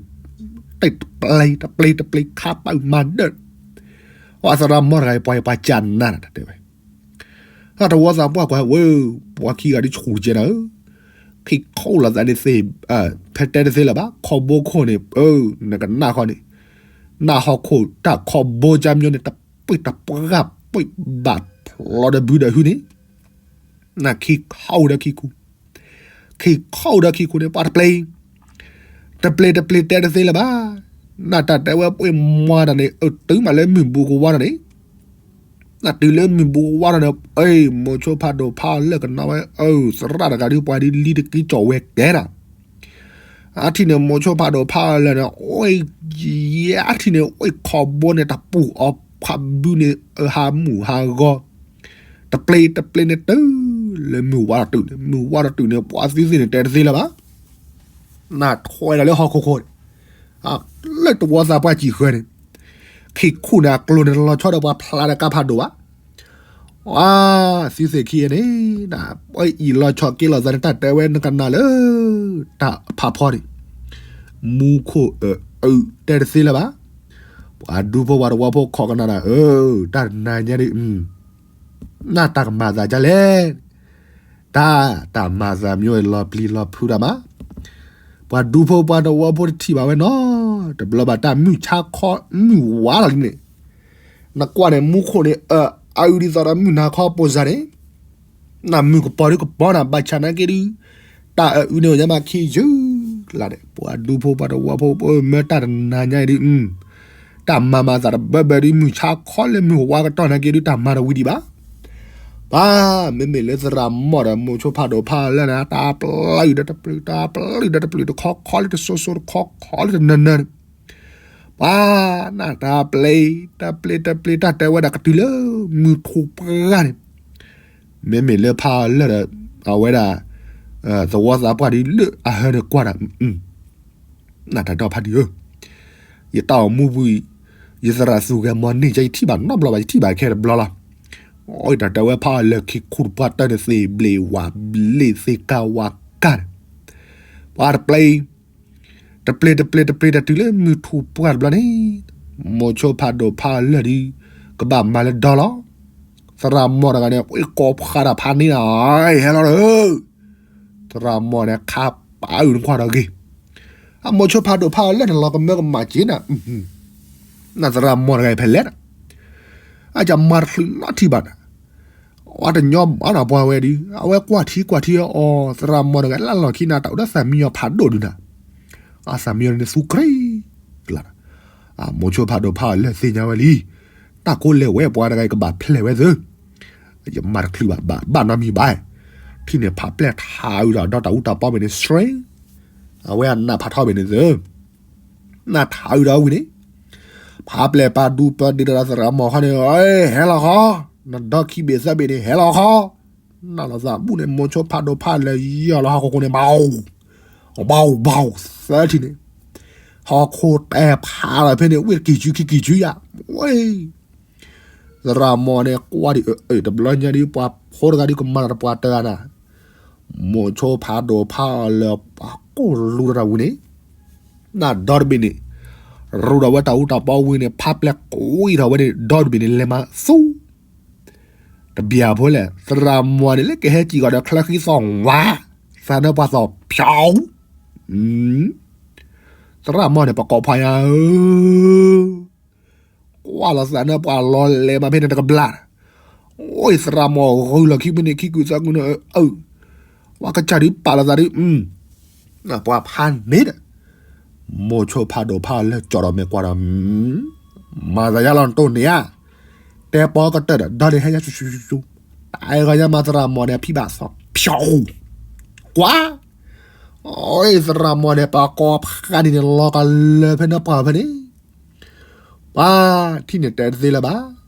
တပျ့ၤတပျ့ၤတပျ့ၤခးပၢၢ်မၤဒၢၣ်, ဝဲသရၣ်မီၢ်တဂၤအံၤ ပှၤအံၤပှၤကၢ်နၤနၤတဲဝဲ, တဝီသးပှၢ်ကွၢ်ဝဲ, ပှၤခံဂၤဒ်ဆူၣ်ကဲနၤဧၢ, ခံခိၣ်လီၤသးန့ၣ်သ့, ဖဲတဲတသ့လၢၤဘၣ် ခီဘိခိၣ်န့ၣ်, နကနၣ်ဃီန့ၣ်, နၢ်ဟီၣ်ခိၣ်တၢ်ခီဘိကၢ်မညီန့ၣ် တပှ့ၤတပှၢ်ပှ့ၤဘၣ်ဖျီဒီးဘုဒီးဟုန့ၣ် နခံခီၣ်ဒီးခံခူ, ခံခီၣ်ဒီးခံခူန့ၣ် ပှၤတပျ့ၤ, တပျ့ၤတပျ့ၤတဲတသ့လၢၤဘၣ်, နတၢ်တဲဝဲပှ့ၤမၤတၢ်န့ၣ် အတုၤမးလၢမုၢ်ဘူးကဝါထီၣ်န့ၣ်, နတုၤလၢမုၢ်ဘူးကဝါထီၣ်န့ၣ် အ့ မိၤဆိဖးဒိၣ်ဖးလၢာ်ကနၣ်ဝဲ, အၢ သရၣ်တဂၤဒုးပှၤဒ်လံတက့ၢ်ကၠီၣ်ဝဲကဲနၤ အထံၣ်န့ၣ် မိၤဆိဖးဒိၣ်ဖးလၢာ်န့ၣ်, အထံၣ်န့ၣ် အိၣ်ခီဘိန့ၣ် တၢ်ပူၤအီၤဖးဘုန့ၣ် အဟးမုၢ်ဟးဂီၤ, တပျ့ၤတပျ့ၤန့ၣ်တုၤလၢမုၢ်ဝါထီၣ်တုၤန့ၣ်, မုၢ်ဝါထီၣ်တုၤန့ၣ် ပှၤသုသ့ၣ်န့ၣ် တဲတသ့လၢၤဘၣ်, နထွဲဒီးလၢဟီၣ်ခိၣ်ခိၣ်န့ၣ်, လၢတဝီသးပှၢ်စံၣ်ဃၢၤန့ၣ်, ခံခူန့ၣ် အကျိၤန့ၣ် တလီၤဆီဒီးပှၤဖျါဒီးကါဖးဒိၣ်ဘၣ် သုသ့ၣ်ခံဂၤန့ၣ်, အံၤလီၤဆီက့ၤလီၤသးန့ၣ် တၢ်တဲဝဲနကနၣ်လၢ တၢ်ဖးဖီန့ၣ်, မူခိၣ်အၢ အု တဲတသ့လၢၤဘၣ်, ပှၤဒူဖိပှၤတဝီဖိခိးကနၣ်ဒီး အၢ တၢ်တနၤညါဒ် နတၢ်ကမၤသးဒ်လဲၣ်, တၢ် တၢ်မၤသးမ့ၢ်ဝဲလီၤပျံၤလီၤဖုးတၢ်မး, ပှၤဒူဖိပှၤတဝီဖိတထံၣ်ဘၣ်ဝဲနီၤ, တဘျီဘၣ်တၢ်မုၢ်ဆါခီ မုၢ်ဝါလီၤလံန့ၣ်, နကွၢ်န့ၣ် မူခိၣ်န့ၣ် အၢ အု ဒ်သိးဒီးမုၢ်နၤခီပိၤစၢ်န့ၣ်, နမုၢ်ကပီၤဒုကပီၤနၤ ဘၣ်ဆၣ်နာ်က့ဒုး, တၢ်အၢ အု န့ၣ် အိၣ်ညါမးခံယုၢ်လၢ်ဒီး ပှၤဒူဖိပှၤတဝီဖိ မၢတၢ်တနၤညါအံၤဒုး, တၢ်မၤမၤသးတဘၢဘၢဒုး မုၢ်ဆါခီလၢမုၢ်ဝါကတီၢ်နာ်က့ဒုး တၢ်မၤတဝံၤဒံးဘၣ် ပှၤ မ့မ့ၢ်လၢသရၣ်မီၢ်ဒီးမိၤဆိဖးဒိၣ်ဖးလၢာ်န့ၣ် တၢ်ပျုၢ်ဒီးတပျုၢ် တၢ်ပျုၢ်ဒီးတပျုၢ် တခီခီလၢတစိၤစိၤ တခီခီလၢတနၢၤနၢၤန့ၣ်, ပှၤ နတၢ်ပျ့ၤ တၢ်ပျ့ၤတၢ်ပျ့ၤ တၢ်တဲဝဲဒၣ်ကတုၤလၢမုၢ်ထူၣ်ပှၢ်န့ၣ်, မ့မ့ၢ်လၢဖးလၢာ်ဒီး အဝဲဒၣ် သဝီသးပှၢ်ဒ်လၢအဟၢန့ၣ်ကွၢ်ဒီး နတၢ်ဒီဖးဒံဧၢ, ယတၢ်အိၣ်မူပူၤအံၤ ယသရၣ်သူၣ်ဂဲၤမီၤန့ၢ်ယဲ ယထံၣ်ဘၣ်နီတဘျီဘၣ် ယထံၣ်ဘၣ်ခဲတဘျီလီၤ. အတၢ်တဲဝဲဖးလၢာ်ခံခူတပှၢ်တၢၢ်န့ၣ် သ့ၣ်ဘျ့ၣ်ဝၣ်ဘျ့ၣ် သ့ၣ်ကၢ်ဝါကၢ်န့ၣ်, ပှၤတပျ့ၤ တပျ့ၤတပျ့ၤတပျ့ၤ တၢ်တုၤလၢမုၢ်ထူၣ်ပှၢ်တဘျီန့ၣ်, မိၤဆိဖးဒိၣ်ဖးလၢာ်ဒုး ကဘၣ်မၤလၢဒီလီၤ. သရၣ်မီၢ်တဂၤန့ၣ် ကိးဖးဒၣ်ဖးန့ၢ်နၤ ဟဲလီၤလၢ သရၣ်မီၢ်န့ၣ် ခါပာ်အုၣ်နကွၢ်ဒီးဂ့ၤ, အမိၤဆိဖးဒိၣ်ဖးလၢာ်န့ၣ် လီၤကမၢကမၣ်က့ၤနၤ, နသရၣ်မီၢ်တဂၤအံၤဖဲလဲၣ်နၤ, အကမၤတချုးနီတထံၣ်ဘၣ်နၤ, အတညီဘၣ်နၤပှၤဝဲဒုး အဝဲကွၢ်ထံကွၢ်ထံအီၤ သရၣ်မီၢ်တဂၤလၢလီၢ်ခံနၤ တၢ်အိၣ်ဒီးသးမံညီဖးဒိၣ်ဒုးနၤ, အသးမံညီန့ၣ်သူကြ့ၤကျါနၤ, မိၤဆိဖးဒိၣ်ဖးလၢာ်သ့ၣ်ညါဝဲလံ, တၢ်ကိးလဲၤဝဲပှၤတဂၤအံၤကဘၣ်ဖျဲးဝဲသ့ ယမၤတချုးဘၣ် ဘၣ်ဘၣ်နီတမံၤဘၣ်, ထံၣ်န့ၣ်ဖးပျဲၢ်ထးအုးဒီး ဒီးတၢ်အူတၢ်ပီဘ့ၣ်န့ၣ် straight, အဝဲအနၢ်ဖးထီဘ့ၣ်န့ၣ်သ့, နၢ်ထးအုးဒီးဝံၤန့ၣ်, ဖးပျဲၢ်ပာ်ဒူပၢဒ့ဒီးသရၣ်မီၢ်ခီန့ၣ်, ဟဲလီၤခီ, နဒီခံဘ့ၣ်သၢဘ့ၣ်န့ၣ် ဟဲလီၤခီ, နလီၤသးဘူၣ်န့ၣ် မိၤဆိဖးဒိၣ်ဖးလၢာ်ယီၢ်လီၤဟီၣ်ခိၣ်ခိၣ်န့ၣ် ဘၣ်, ဘၣ်ဘၣ် သၢထံၣ်န့ၣ်, ဟီၣ်ခိၣ်တဲဖးလီၤဖဲန့ၣ် ဝ့ၢ်တကံၢ်ဆူခံကံၢ်ဆူယၤ, ဝဲ သရၣ်မီၢ်န့ၣ် ကွၢ်ဒံး တဘျီညါဒ်ပှၤဖိတဂၤဒ်ကမၤလီၤတပှၢ်တၢၢ်နၤ, မိၤဆိဖးဒိၣ်ဖးအီၤလၢာ် ပှၤကိၢ်လူၤဒီးတၢ်ဝံၤန့ၣ်, နဒီတဘ့ၣ်န့ၣ်, ရူဒီးဝဲတၢ်အူတၢ်ပီဝံၤန့ၣ် ဖးပျဲၢ်ကွံာ်ထီၣ်ဝဲန့ၣ် ဒီတဘ့ၣ်န့ၣ် လဲၤမၤသူ တဘျီဖိလဲၣ် သရၣ်မီၢ်န့ၣ် လၢကဟဲစံၣ်ကီးဒီးချၢဃံသီၣ်ဝါ, သးနၢပှၤသီၣ်ဖျီ, သရၣ်မီၢ်န့ၣ် ပကိးဖးယါဧၢ ကွၢ်လီၤသးနၢပှၤလီၤလဲၤမးဖဲန့ၣ်တကဘျၣ်, အိၣ် သရၣ်မီၢ်ဂုာ်လီၤခံမုၢ်နံၤခံကုၢ်သၢကုၢ်န့ၣ်, ပှၤကစၢ်ဒုးပာ်လီၤသးဒုး, ပှၤဖးန့ၣ်ဒီး, မိၤဆိဖးဒိၣ်ဖးအီၤလၢာ်ကၠီၣ်ဒီးမဲာ်ကွၢ်ဒီး, မၤသးယါလီၤနတိၢ်န့ၣ်ဧါ, တဲပီကတၢၢ်ဒီး ဒီန့ၣ်ဟဲယါဆူဆူဆူ, တၢ်အဲၣ်ဂီၤညါမးသရၣ်မီၢ်န့ၣ် အဖံဘၣ်သီၣ်ဖျီ, ကွၢ်, အိၣ် သရၣ်မီၢ်န့ၣ် ပှၤကိးဖးန့ၣ်န့ၣ် လီၤကလၢာ်ဖဲန့ၣ်ပှၢ်ဖဲန့ၣ် ပှၤထံၣ်န့ၣ်တဲတသ့လၢၤဘၣ်.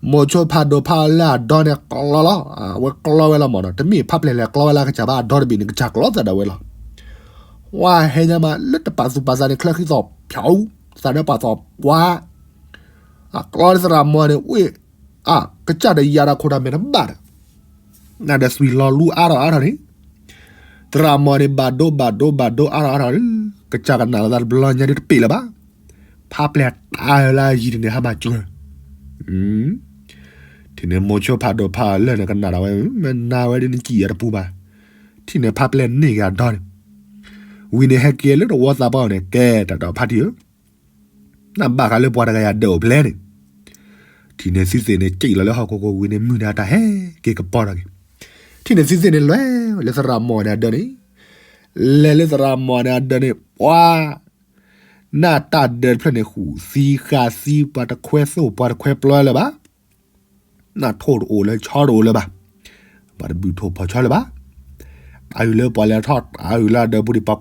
မိၤဆိဖးဒိၣ်ဖးအီၤလၢအဒီန့ၣ်ကျီလီၤ, အဝဲကျီဝဲလီၤမၢ်နီၤ, တမ့ၢ်ဖးပျဲၢ်လဲၤကျီဝဲလၢအကစၢ်ဘၣ်, အဒီတဘ့ၣ်န့ၣ် ကစၢ်ကျီသးဒၣ်ဝဲလီၤ. ဝဲဟဲညါမးလၢတပာ်သူၣ်ပာ်သးန့ၣ် ချၢဃံသီၣ်ဖျီ, သးနၢပှၤသီၣ်ကွၢ်, အကျီသရၣ်မီၢ်န့ၣ် ဝ့ၢ် အကစၢ်ဒီးယၤဒီးခိၣ်တၢ်မဲာ်တဘၣ်ဒီး နဒီးသွံၣ်လီၤလူအါထီၣ်အါထီၣ်န့ၣ်, သရၣ်မီၢ်န့ၣ် ဘၣ်ဒိဘၣ်ဒိဘၣ်ဒိအါထီၣ်အါထီၣ်, ကစၢ်ကနာ်လီၤသးတဘျီညါဒ်တပ့ၢ်လၢၤဘၣ်, ဖးပျဲၢ်တၢ်လၢအယံၤန့ၣ် ဟါမၢ်စှၤ, ထံၣ်န့ၣ်မိၤဆိဖးဒိၣ်ဖးအီၤလၢာ်န့ၣ် ကနၣ်ဒီးဝဲ, မ့ၢ်နၤဝဲဒ်နစံၣ်ယၤတပူၤဘၣ်, ထံၣ်န့ၣ်ဖးပျဲၢ်န့ၢ်က့ၤအဒီန့ၣ်, ဝံၤန့ၣ်ဟဲက့ၤလၢတဝီသးပှၢ်အအိၣ်န့ၣ် ကဲတၢ်ဒီးဖါတံၢ်ဧၢ နဘၣ်ဃးလၢပှၤတဂၤယၤဒၢးအိၣ်ဖျဲၣ်န့ၣ်, ထံၣ်န့ၣ်သုသ့ၣ်န့ၣ် စံၣ်လီၤလၢဟီၣ်ခိၣ်ခိၣ်ဝံၤန့ၣ် မုၢ်နၤတၢ်ဟဲက့ၤကပီၤထီၣ်က့ၤ, ထံၣ်န့ၣ်သုသ့ၣ်န့ၣ်လဲၤလၢသရၣ်မီၢ်န့ၣ်အဒၢန့ၣ်, လဲၤလၢသရၣ်မီၢ်န့ၣ်အဒၢန့ၣ် ပှၤ နတၢ်ဒၢးတဖျၢၣ်န့ၣ် ဃုာ်သံဃာ်သံ ပှၤတခွဲသိၣ်ပှၤတခွဲပျီလၢၤဘၣ် နထိၣ်တအိၣ်လၢဆီတအိၣ်လၢၤဘၣ်, ပှၤတဘုၣ်ထိၣ်ဖီၣ်ဆီလၢၤဘၣ်, တၢ်အုၣ်လၢပှၤလဲၤထီၣ် တၢ်အုၣ်လၢအဒၢးပူၤဒံး ပှၤကွၢ်လီၤ,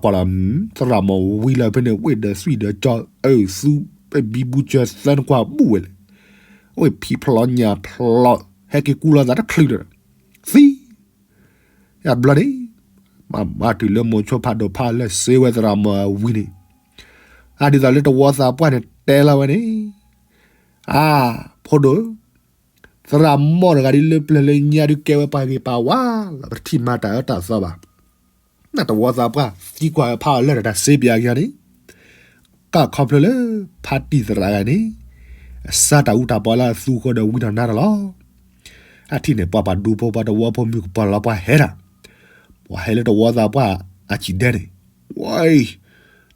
သရၣ်မီၢ်ဝံလၢဖဲန့ၣ် ဝ့ၢ်ဒီးသွံၣ်ဒီးကၠီ အုၣ်သူ ပဘံဘူစၢၤသၢနကွၢ်ဘူၣ်ဝဲလဲၣ်, ဝ့ၢ်ဖံးဖျိးညၣ်ဖျိး ဟဲက့ၤကူလီၤသးတချုးဒီး သံ ယဘျီန့ၣ်, မၤမၤတုၤလၢမိၤဆိဖးဒိၣ်ဖးလၢာ်စ့ဝဲသရၣ်မီၢ်ဝံၤန့ၣ်, အဒ်သိးလၢတဝီသးပှၢ်န့ၣ်တဲလီၤဝဲန့ၣ်, အါ, ဖိဒိၣ်ဧၢ, သရၣ်မီၢ်တဂၤဒ်လၢပျၢၤလၢညါဒုးကဲဝဲပှၤဂ့ၤပှၤဝါလီၤ ပတထံၣ်မၤတၢ်အၢတၢ်သီဘၣ်, နတဝီသးပှၢ်သံကွၢ်ဖးအီၤလၢာ်ဒီးတၢ်စ့ပၠးက့ၤအီၤန့ၣ် ကၣ်ခီဖျိလၢဖါတံၢ်သရၣ်ဂၤန့ၣ်, အစၢ်တၢ်အူတၢ်ပီလၢအသူဃီဒီးဝံထီၣ်နါတၢ်လီၤ. အထံၣ်န့ၣ် ပှၤပှၤဒူဖိပှၤတဝီဖိမုၣ်ကပီၤလီၤပှၤဟဲဒၣ်, ပှၤဟဲလၢတဝီသးပှၢ်အစံၣ်ဒဲန့ၣ်, ဝဲ,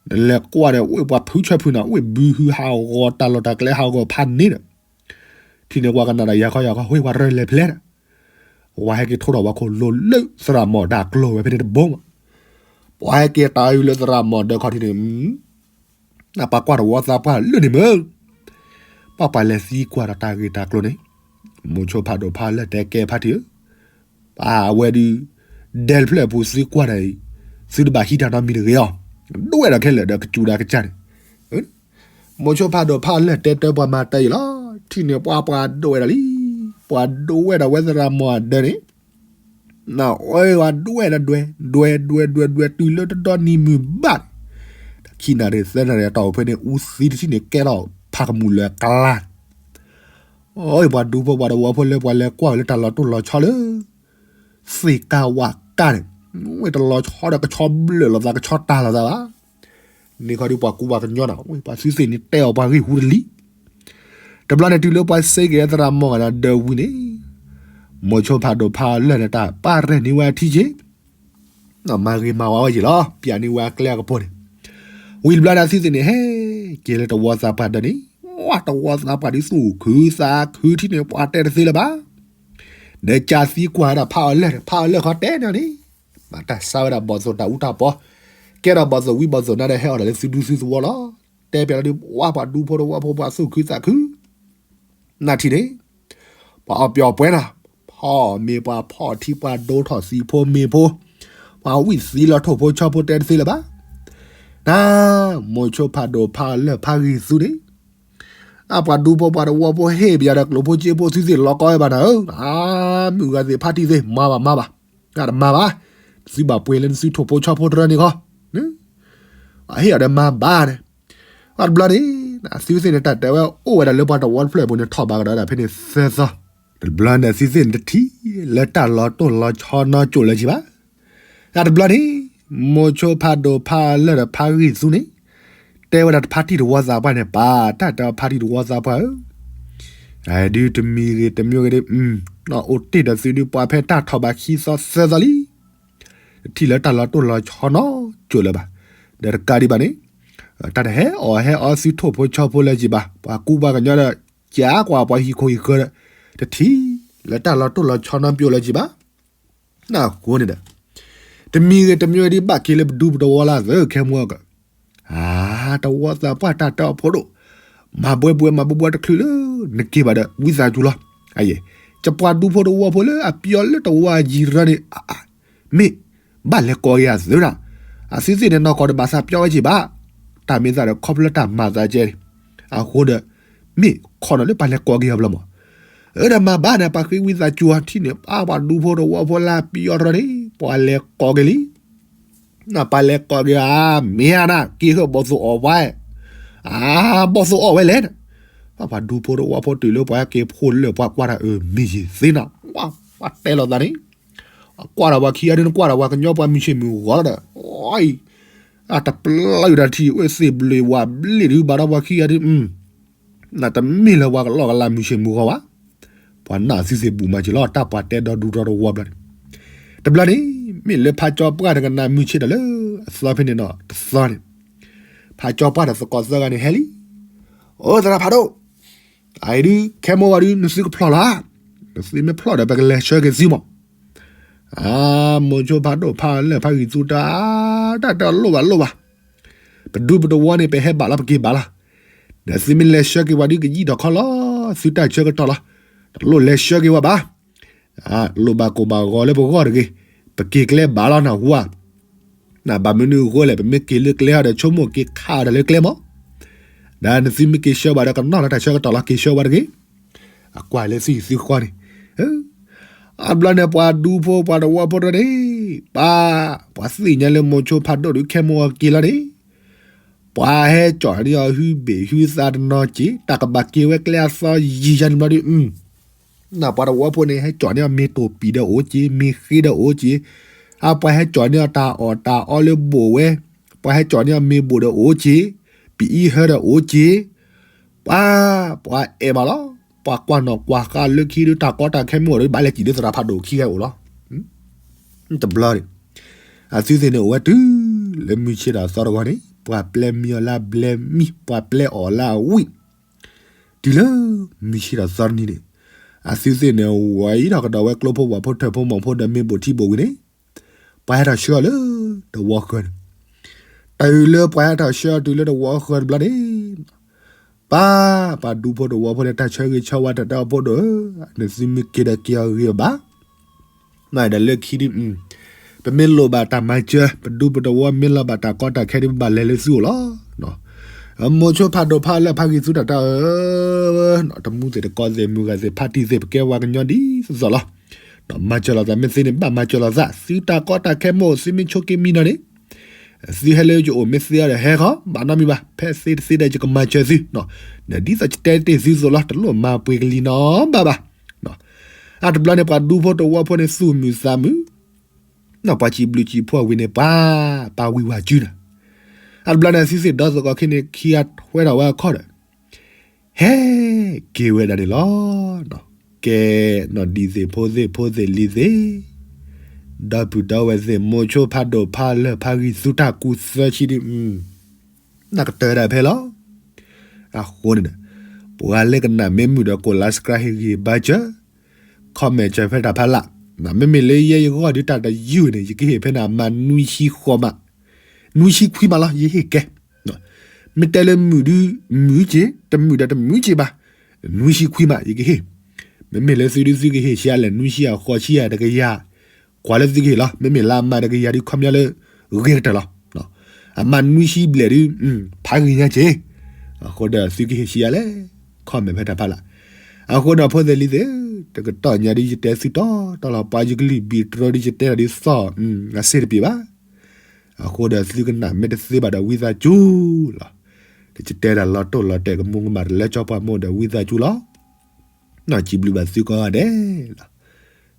နလဲၤကွၢ်ဒီး ဝ့ၢ်ပှၤဖုဆၢဖုနၤ ဝ့ၢ်ဘုဟုဟးဂီၤတၢ်လီၢ်တၢ်ကျဲဟးဂီၤဖးန့ၣ်ဒီး, ထံၣ်န့ၣ်ပှၤကနၣ်ဒီးယၤခီယၤခီ ဝ့ၢ်ပှၤရဲၣ်လဲၤဖျဲၣ်ဒီး ပှၤဟဲက့ၤထိထီၣ်ပှၤခိၣ်လိၤလၢသရၣ်မီၢ်တၢ်ကျိၤဝဲဖဲန့ၣ်တဘိမး, ပှၤဟဲက့ၤတၢ်အုၣ်လၢသရၣ်မီၢ်ဒၢခီထံးန့ၣ်, နပှၤကွၢ်တဝီသးပှၢ်လၢာ်န့ၣ်မ့ၢ်, ပှၤပှၤလဲၤသံကွၢ်ဒီးတၢ်ဂ့ၢ်တၢ်ကျိၤန့ၣ်, မိၤဆိဖးဒိၣ်ဖးလၢာ်တဲကဲဖါတံၢ်ဧၢ, ပှၤအဝဲဒုး, ဒဲတဖျၢၣ်အပူၤသံကွၢ်ဒီးအံၤ, သုတဘၣ်ဟံးတၢ်နီတမံၤတဂ့ၤအီၤ, ဒွဲၣ်ဒီးခဲလၢာ်ဒီးကစူၤဒၣ်ကစၢ်န့ၣ် မိၤဆိဖးဒိၣ်ဖးလၢာ်တဲတၢ်ပှၤမၤတၢ်အံၤလီၤ. ထံၣ်န့ၣ်ပှၤပှၤဒိးဝဲဒၣ်လံ, ပှၤဒိးဝဲဒၣ်ဝဲသရၣ်မီၢ်အဒၢန့ၣ်, နအီၣ်ဝဲဒွဲၣ်ဒီးဒွဲၣ်, ဒွဲၣ်ဒွဲၣ်ဒွဲၣ်ဒွဲၣ်တုၤလၢတဒီနံၤမုၢ်ဘၣ်န့ၣ်, တခံနၣ်ရံၣ်သၢနၣ်ရံၣ်အတီၢ်အိၣ်ဖဲန့ၣ် အူသံတထံၣ်န့ၣ်ကဲထီၣ်ဖးကမူၣ်လၢအကျါ အီၣ် ပှၤဒူဖိပှၤတဝီဖိလၢပှၤလဲၤကွၢ်ဝဲလၢတၢ်လီၤတိၢ်လီၤဆီလၢ သ့ၣ်ကါဝၣ်ကါန့ၣ်, ဝဲတလီၤဆီဒီးကဆီဘျၢၣ်လိာ်သးကဆီတၢ်လိာ်သးဘၣ်. န့ၣ်ခီဒုးပှၤကူပှၤကညီနၤ, ဝဲပှၤသုသ့ၣ်န့ၣ်တဲအီၤပှၤဂံၢ်ဟူတလံ. တဘျီန့ၣ်တုၤလၢပှၤစ့က့ၤသရၣ်မီၢ်ဂၤန့ၣ်ဒၢဝံၤန့ၣ်, မိၤဆိဖးဒိၣ်ဖးလၢာ်န့ၣ်တၢ်ပာ်ရဲၣ်န့ၢ်ဝဲအထံက့ၤ မၤဂ့ၤမၤဝါဝဲက့ၤလီၤ. ပျးန့ၢ်ဝဲအကျဲအကပူၤန့ၣ်, ဝံၤတဘျီန့ၣ်သုသ့ၣ်န့ၣ်ဟဲက့ၤလၢတဝီသးပှၢ်ဒၢန့ၣ်, ဝဲတဝီသးပှၢ်ဒ်သူၣ်ခုသးခုထံၣ်န့ၣ်ပှၤတဲတသ့လၢၤဘၣ်. ဒီးကးသံကွၢ်ဝဲဒၣ်ဖးအီၤလၢာ်, ဖးအီၤလၢာ်ခီတဲန့ၣ်န့ၣ်, မၤတၢ်ဆါဝဲဒၣ်ဘီၣ်သိၣ်တၢ်အူတၢ်ပီ, ကဲထီၣ်ဘီၣ်သိၣ်ဝံဘီၣ်သိၣ်နါဒီးဟဲအီၣ်တၢ်လၢသုဒူသုသဝီလီၤ. တဲပျးလီၤဒုးဝဲပှၤဒူဖိတဝီဖိပှၤသူၣ်ခုသးခု နထံၣ်န့ၣ်, ပှၤအီၣ်ပျီပှဲၤနၤ, ဖီၣ်မ့ၤပှၤဖီၣ်ထံပှၤဒိထီၣ်သံဖိမ့ၤဖိ, ပှၤဝံၣ်သံလီၤထိၣ်ဖိဆီဖိတဲတသ့လၢၤဘၣ်. န, မိၤဆိဖးဒိၣ်ဖးလၢာ်ဖးဂံၢ်သူန့ၣ်, အပှၤဒူဖိပှၤတဝီဖိဟ့ၣ်ပယီၤဒီးကျိၣ်ဖိစ့ဖိ သုသ့ၣ်လီၤကီဝဲဘၣ်နၤဧၢ, အမုၢ်ဂၤသ့ၣ်ဖါတံၢ်သ့ၣ် မၤဘၣ်မၤဘၣ်, တမၤဘၣ်, သုဘၣ်ပှ့ၤလၢနသုထိၣ်ဖိဆီဖိတရၢန့ၣ်ခီ, အဟ့ၣ်အီၤဒီးမၤဘၣ်န့ၣ်, အတဘျီန့ၣ် အသုသ့ၣ်န့ၣ် တၢ်တဲဝဲအိၣ်ဝဲဒၣ်လၢပှၤတဝီတဖျၢၣ်အပူၤန့ၣ် ထီၣ်ဘးကဒီးဒၣ်ဖဲန့ၣ်သၢသီ, တဘျီန့ၣ် အသုသ့ၣ်န့ၣ်တထံၣ် လၢတၢ်လီၤတိၢ်လီၤဆီနီကိၣ်လၢၤက့ၤဘၣ် အတဘျီန့ၣ် မိၤဆိဖးဒိၣ်ဖးလၢာ်ဒီးဖးဂံၢ်သူန့ၣ် တဲဝဲဒၣ်တဖါတံၢ်တဝီသးပှၢ်န့ၣ် ပာ်တၢ်တဲအီၤဖါတံၢ်တဝီသးပှၢ်ဧၢ, ဒုးတမံၤဂ့ၤတမံၤဂ့ၤဒုး အိၣ်တ့ၢ်ဒီးသုဒုး ပှၤဖဲတၢ်ထီၣ်ဘးခံသီသၢသီလံ, တထံၣ်လၢတၢ်လီၤတိၢ်လီၤဆီနီကိၣ်လၢၤဘၣ်, ဒီးတကးဒံးဘၣ်န့ၣ် တၢ်တဟဲအီၣ်ဟဲအီသုထိၣ်ဖိဆီဖိလၢၤက့ၤဘၣ်, ပှၤကူပှၤကညီဒီး ကးကွၢ်ပှၤဟံၣ်ခိၣ်ဟံၣ်ဃၢၤဒီး တထံၣ်လၢတၢ်လီၤတိၢ်လီၤဆီနီပျိလၢၤက့ၤဘၣ် အဃိန့ၣ်ဒီး တမံၤဂ့ၤတမံၤဂ့ၤဒ်ဘၣ်က့ၤလၢပဒူပတဝီလၢအသၢခဲမူအက တဝီသးပှၢ်တၢ်တဲအီၤဖိဒိၣ်, မၤဘှဲဘှဲမၤဘှဲဘှဲတချုးလၢ နက့ၤဘၣ်ဒီး ဝံသးစူၤလီၤ, ယပှၤဒူဖိတဝီဖိလၢအပျီလၢတဝီယံၤတရၢန့ၣ် မ့ၢ်ဘၣ်လဲၤကိးက့ၤအသုဒၣ်, အသုသ့ၣ်န့ၣ် နီၢ်ကီၢ်တဘၣ်သးပျီဝဲက့ၤဘၣ်, တၢ်မ့ၢ်သးဒီးခီဖျိတၢ်မၤသးကဲန့ၣ်, အဃိဒီး မ့ၢ်ခီနီၤလၢပှၤလဲၤကိးက့ၤအီၤဘျီမး, အၢဒီးမၤဘၣ်န့ၣ် ပှၤဃ့ဝံသးစူၤအီၤထံၣ်န့ၣ် ပှၤဒူဖိတဝီဖိလၢအပျီတရၢန့ၣ် ပှၤလဲၤကိးက့ၤလံ နပှၤလဲၤကိးက့ၤဧါ, မ့ၢ်ဧါနၤ က့ၤဃုာ်ဘီၣ်သိၣ်အီၣ်ပှၤ, ဘီၣ်သိၣ်အီၣ်ဝဲလဲၣ်, ပှၤဒူဖိတဝီဖိတုၤလၢပှၤဟဲက့ၤဖိလၢပှၤကွၢ်တၢ်အၢ မ့ၢ်ယသ့နၤ, ပှၤတဲလိာ်သးန့ၣ်, ကွၢ်တၢ်ပှၤခံဂၤဒုး နကွၢ်တၢ်ပှၤကညီပှၤမုၢ်ဆ့ၣ်မုၢ်ဂီၤလီၤဒီး, အတပျၢ်တၢ်ထံၣ် အိၣ်သ့ၣ်ဘျ့ဝးဘျ့ဒုး ဘၣ်ဒီးပှၤခံဂၤဒုး နတမ့ၢ်လၢပှၤကလီကလးမုၢ်ဆ့ၣ်မုၢ်ဂီၤဘၣ်, ပှၤနၢ်သုသ့ၣ်ဘူၣ်မၤစၢၤလီၤ တၢ်ပှၤတဲဒီဒူဒီတဝီဘျီန့ၣ်, တဘျီန့ၣ် မ့ၢ်လၢဖးကၠီပှၢ်တကနၣ်မုၢ်ဆ့ၣ်ဒီးလၢအသီဖဲန့ၣ်နီၤ တသီန့ၣ်, ဖးကၠီပှၢ်ဒီးသကိးသၢဂၤန့ၣ်ဟဲလံ, အိၣ်သရၣ်ဖးဒိၣ်, အအံၤဒုး ခဲမိၢ်ဝဲဒုး နသုကဖျီၣ်လီၤ, နသုမ့ၢ်ဖျီၣ်ဒီး ပကလဲၤဆှၢက့ၤသုမး အမိၤဆိဖးဒိၣ်ဖးလၢာ်ဖးဂံၢ်သူတၢ်, တၢ်တလိၣ်ဘၣ်လိၣ်ဘၣ်, ပဒူပတဝီန့ၣ် ပဟဲဘၣ်လီၤ ပက့ၤဘၣ်လီၤ, ဒီးသုမ့ၢ်လဲၤဆှၢက့ၤဝဲဒုး ကယံာ်ထီၣ်ခီလီၤ, သုတၢ်ဆၢကတီၢ်လီၤ, တလိၣ်လဲၤဆှၢက့ၤဝဲဘၣ်, လိၣ်ဘၣ်ကိၣ်ဘၣ်ဂီၤလၢပဂီၢ်တဂ့ၤ, ပက့ၤကျဲဘၣ်လီၤနၢ်ဟူဧါ, နဘၣ်မနုၤအဃိလဲၣ် ပမ့ၢ်က့ၤလၢကျဲဟီဒီး ဆိကမိၣ်က့ၤခးအီၤဒီးလၢကျဲမး ဒီးနသုမ့ၢ်က့ၤဆှၢဘၣ်ဒီးကနီၣ်လၢတၢ်ဆၢကတီၢ်လီၤ က့ၤဆှၢဝဲတဂ့ၤ, အကွၢ်လၢသုဟံၣ်သုဃီန့ၣ်, အဘျီန့ၣ် ပှၤဒူဖိပှၤတဝီဖိတရၢန့ၣ်, ပၢ်, ပှၤသ့ၣ်ညါလၢမိၤဆိဖးဒိၣ်ဒုး ခဲမိၢ်အက့ၤလီၤန့ၣ်, ပှၤဟဲကၠီၣ်န့ၢ်အီၤဟုဘ့ၣ်ဟုသးတနီၤက့ၤ တၢ်ကဘၣ်က့ၤဝဲကျဲအသီယံာ်ယါန့ၣ်ဘျီဒုး, နပှၤတဝီဖိန့ၣ် ဟဲကၠီၣ်န့ၢ်အီၤမ့ၤတိၢ်ပံာ်ဒီးအိၣ်က့ၤ မ့ၤဃ့ဒီးအိၣ်က့ၤ, အပှၤဟဲကၠီၣ်န့ၢ်အီၤတၢ်အီၣ်တၢ်အီလၢဘိၣ်ဝဲ, ပှၤဟဲကၠီၣ်န့ၢ်အီၤမ့ၤဘိၣ်ဒီးအိၣ်က့ၤ, ပအံဟၢဒီးအိၣ်က့ၤ, ပှၤ, ပှၤအဲၣ်ဘၣ်လီၤ, ပှၤကွၢ်နီၣ်ကွၢ်ဃါလၢခံဒုး တၢ်ကီတၢ်ခဲမ့ၢ်အိၣ်ဒီး ဘၣ်လဲၤစံၣ်လၢသရၣ်ဖးဒိၣ်ခံဂၤအိၣ်လီၤ, တဘျီန့ၣ်, အသုသ့ၣ်န့ၣ်အိၣ်ဝဲတုၤ, လၢမုၢ်ဆ့ၣ်ဒီးသီတဂီၤန့ၣ် ပှၤပျဲမံအီၤလၢအဘျဲမံ ပှၤပျဲအီၣ်လၢအဝံၣ်, တုၤလၢမုၢ်ဆ့ၣ်ဒီးသီတနံၤန့ၣ်, အသုသ့ၣ်န့ၣ် ဝဲအံၤထီၣ်ကဒီးဝဲကျိဖိဝၣ်ဖိထၢၣ်ဖိမီၢ်ဖိဒီးမ့ၤဘိၣ်ထံဘိၣ်ဝံၤန့ၣ်, ပှၤဟဲထီၣ်ဆှၢအီၤလၢတဝီဃၢၤန့ၣ်, တုၤလၢပှၤဟဲထီၣ်ဆှၢအီၤတုၤလၢတဝီဃၢၤတဘျီန့ၣ်, ပၢ်, ပှၤဒူဖိတဝီဖိန့ၣ် တၢ်ဆၢဂ့ၤဆၢဝါတၢ်တဲအီၤဖိဒိၣ်ဧၢ, နသုမ့ၢ်က့ၤဒီးက့ၤအီၤဂ့ၤအီၤဘၣ် ဒီးလၢခံဒုး, ပမ့ၢ်လိၣ်ဘၣ်တၢ်မၤစၢၤ ပဒူပတဝီမ့ၢ်လီၤဘၣ်တၢ်ကီတၢ်ခဲဒုး ပဘၣ်လဲၤလၢသုအိၣ်လီၤ. မိၤဆိဖးဒိၣ်ဖးလၢာ်ဖးဂံၢ်သူတၢ်တၢ်ဧၢ, တမူသ့ၣ်တကီသ့ၣ်မုၢ်ဂၤသ့ၣ်ဖါတံၢ်သ့ၣ် ပကဲပှၤကညီဒ်သိးသိးလီၤ. မၤစၢၤလိာ်သးမ့ၢ်သ့န့ၣ် ဘၣ်မၤစၢၤလိာ်သး, သုတၢ်ကီတၢ်ခဲမ့ၢ်အိၣ် သုမ့ၢ်ဆိးက့မံနီၤန့ၣ် သုဟဲလၢယအိၣ်မ့ၢ်သ့အီၤဒီးဟဲဃီ, ဘၣ်နီတမံၤဘၣ်, ဖဲသ့တသ့ဒီးယကမၤစၢၤသု, ဒီးဒ်သိးယတဲတ့ၢ်သုသိးလီၤ, တလိၣ်မၤပှ့ၤကလံၤနီတဘျီဘၣ်. အတဘျီန့ၣ် ပှၤဒူဖိတဝီဖိန့ၣ် သူၣ်မုာ်သးမုာ်, ပှၤစံးဘျုးစံးဖှိၣ်ဝံၤန့ၣ် ပှၤ, ပှၤဝံၢ်ဝဲစုန့ၣ်, အတဘျီန့ၣ် သုသ့ၣ်ဒီသကိးခံန့ၣ် ခံဂၤထွဲထီၣ်ဝဲအခီၣ်ဒီး ဟဲက့ၤဝဲဒၣ်န့ၣ်လီၤ. ကဲ, နီၢ်ဒံသ့ၣ်ဖိသ့ၣ် ဖိသ့ၣ်လံၤသ့ၣ်, ဒီပုၢ်ဒီဝဲၢ်သ့ၣ် မိၤဆိဖးဒိၣ်ဖးလၢာ်ဖးဂံၢ်သူတၢ်ကူၣ်သၢဆံဒုး, နကတၢၢ်ဒၣ်ဖဲလီၤ. အဃိန့ၣ်, ပှၤလၢကနၣ်မ့ၢ်မုာ်ဒီး ကိး like subscribe ဟ့ၣ်ဂံၢ်ဘါစၢၤ, comment စၢၤဖဲတၢ်ဖးလၢ်, မ့မ့ၢ်လၢယဲယဂီၢ်ဒုးတၢ်တယုၢ်န့ၣ် ယကဟ့ၣ်ဖဲန့ၣ် အမးနွံဆံဃိးမး, နွံဆံခွံမးလီၤ ယဟ့ၣ်ကဲ မ့ၢ်တဲလၢမုာ်ဒုးမုာ်က့ၤ, တမုာ်ဒီးတမုာ်က့ၤဘၣ်, နွံဆံခွံမး ယကဟ့ၣ်, မ့မ့ၢ်လၢသုဒုးသုကဟ့ၣ်ဆံးအါလဲၣ် နွံဆံအဃိးဆံအါတကယၤ, ကွၢ်လၢသုကဟ့ၣ်လီၤ, မ့မ့ၢ်လၢအမးတကယၤဒုးခီပညီလၢဂ့ၤကတၢၢ်လီၤ. အမးနွံဆံဘျဲၣ်ဒုး, ဖးဂ့ၤညါက့ၤ, အဃိဒီးသုကဟ့ၣ်ဆံးအါလဲၣ် comment ဖဲတၢ်ဖးလၢ်. အဃိဒီးဖိသ့ၣ်လံၤသ့ၣ်, တကတီၢ်ညါဒ်ယတဲသုတီတီလီၤ, ပှၤယကလုၢ်ဘံၣ်တြီဒ်ယတဲတၢ်ဒ်သိး, အစ့ၣ်တပ့ၤဘၣ်. အဃိဒီးသုကနၣ်မ့ၢ်တသ့ဘၣ်ဒီးဝံသးစူၤလီၤ. ဒီးယတဲတၢ်လီၤတိၢ်လီၤတဲာ်ကမူကမၣ်တလၢကၠီပှၢ်မိၢ်ဒီးဝံသးစူၤလီၤ. နီၢ်စံးဘျုးဘၣ်သုကိးဂၤဒဲးလီၤ.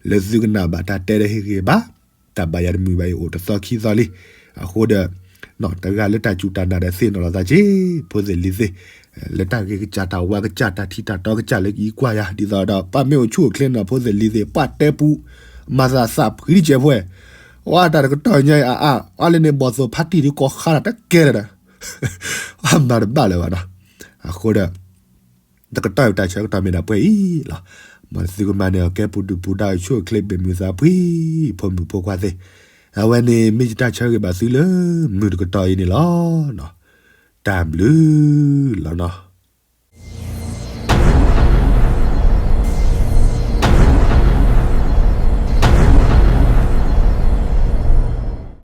လၢသုကနၣ်ဘၣ်တၢ်တဲဒီးဟ့ၣ်ဂ့ၤဘၣ်, တၢ်ဘၣ်ယၤတမုာ်ဘၣ်အံၤအိၣ်တသီခံသီလံ. အဃိဒီး တဂၤလၢတၢ်စူၢ်တၢ်နာ်ဒီးသ့ၣ်နီၣ်လီၤသးက့, ဖိသ့ၣ်လံၤသ့ၣ်, လၢတၢ်ဂ့ၢ်ကစၢ်တၢ်ဝါကစၢ်တၢ်ထံၣ်တၢ်တီကစၢ်လၢကအံၤကွၢ်ယၤ ဒ်သိးဒီး ပှၤမ့ၢ်အိၣ်ဆူၣ်အိၣ်ချ့နီၤ ဖိသ့ၣ်လံၤသ့ၣ် ပှၤတဲပူ မၤသးသးဖှံတကဲးဖဲ, ဝဲတၢ်တကတီၢ်ညါအံၤအါအါ အါလၢန့ၣ်ဘီၣ်သိၣ်ဖးတံၢ်ဒ်ကီၢ်ခါတၢ်တကဲလၢာ်ဒီး အမၤတဘၣ်လၢၤဘၣ်နီၤ. အဃိဒီး တကတီၢ်အံၤတၢ်ဆၢကတီၢ်မ့ၢ်ဒၣ်ပှဲၤအံၤလီၤ. မ်သုကမၤန့ၢ်အီၤကဲပူၤဒုၣ်ပူၤဒါ အိၣ်ဆူၣ်အိၣ်ချ့ဘၣ်မုာ်သးဖှံ ဖိမုၣ်ဖိခွါသ့ၣ်, အဝဲန့ၣ်မ့ၢ်ယတၢ်ဆၢဂ့ၤဘၣ်သုလၢမုၢ်တကတီၢ်အံၤန့ၣ်လီၤ. တၢ်ဘျုးလီၤနီၤ.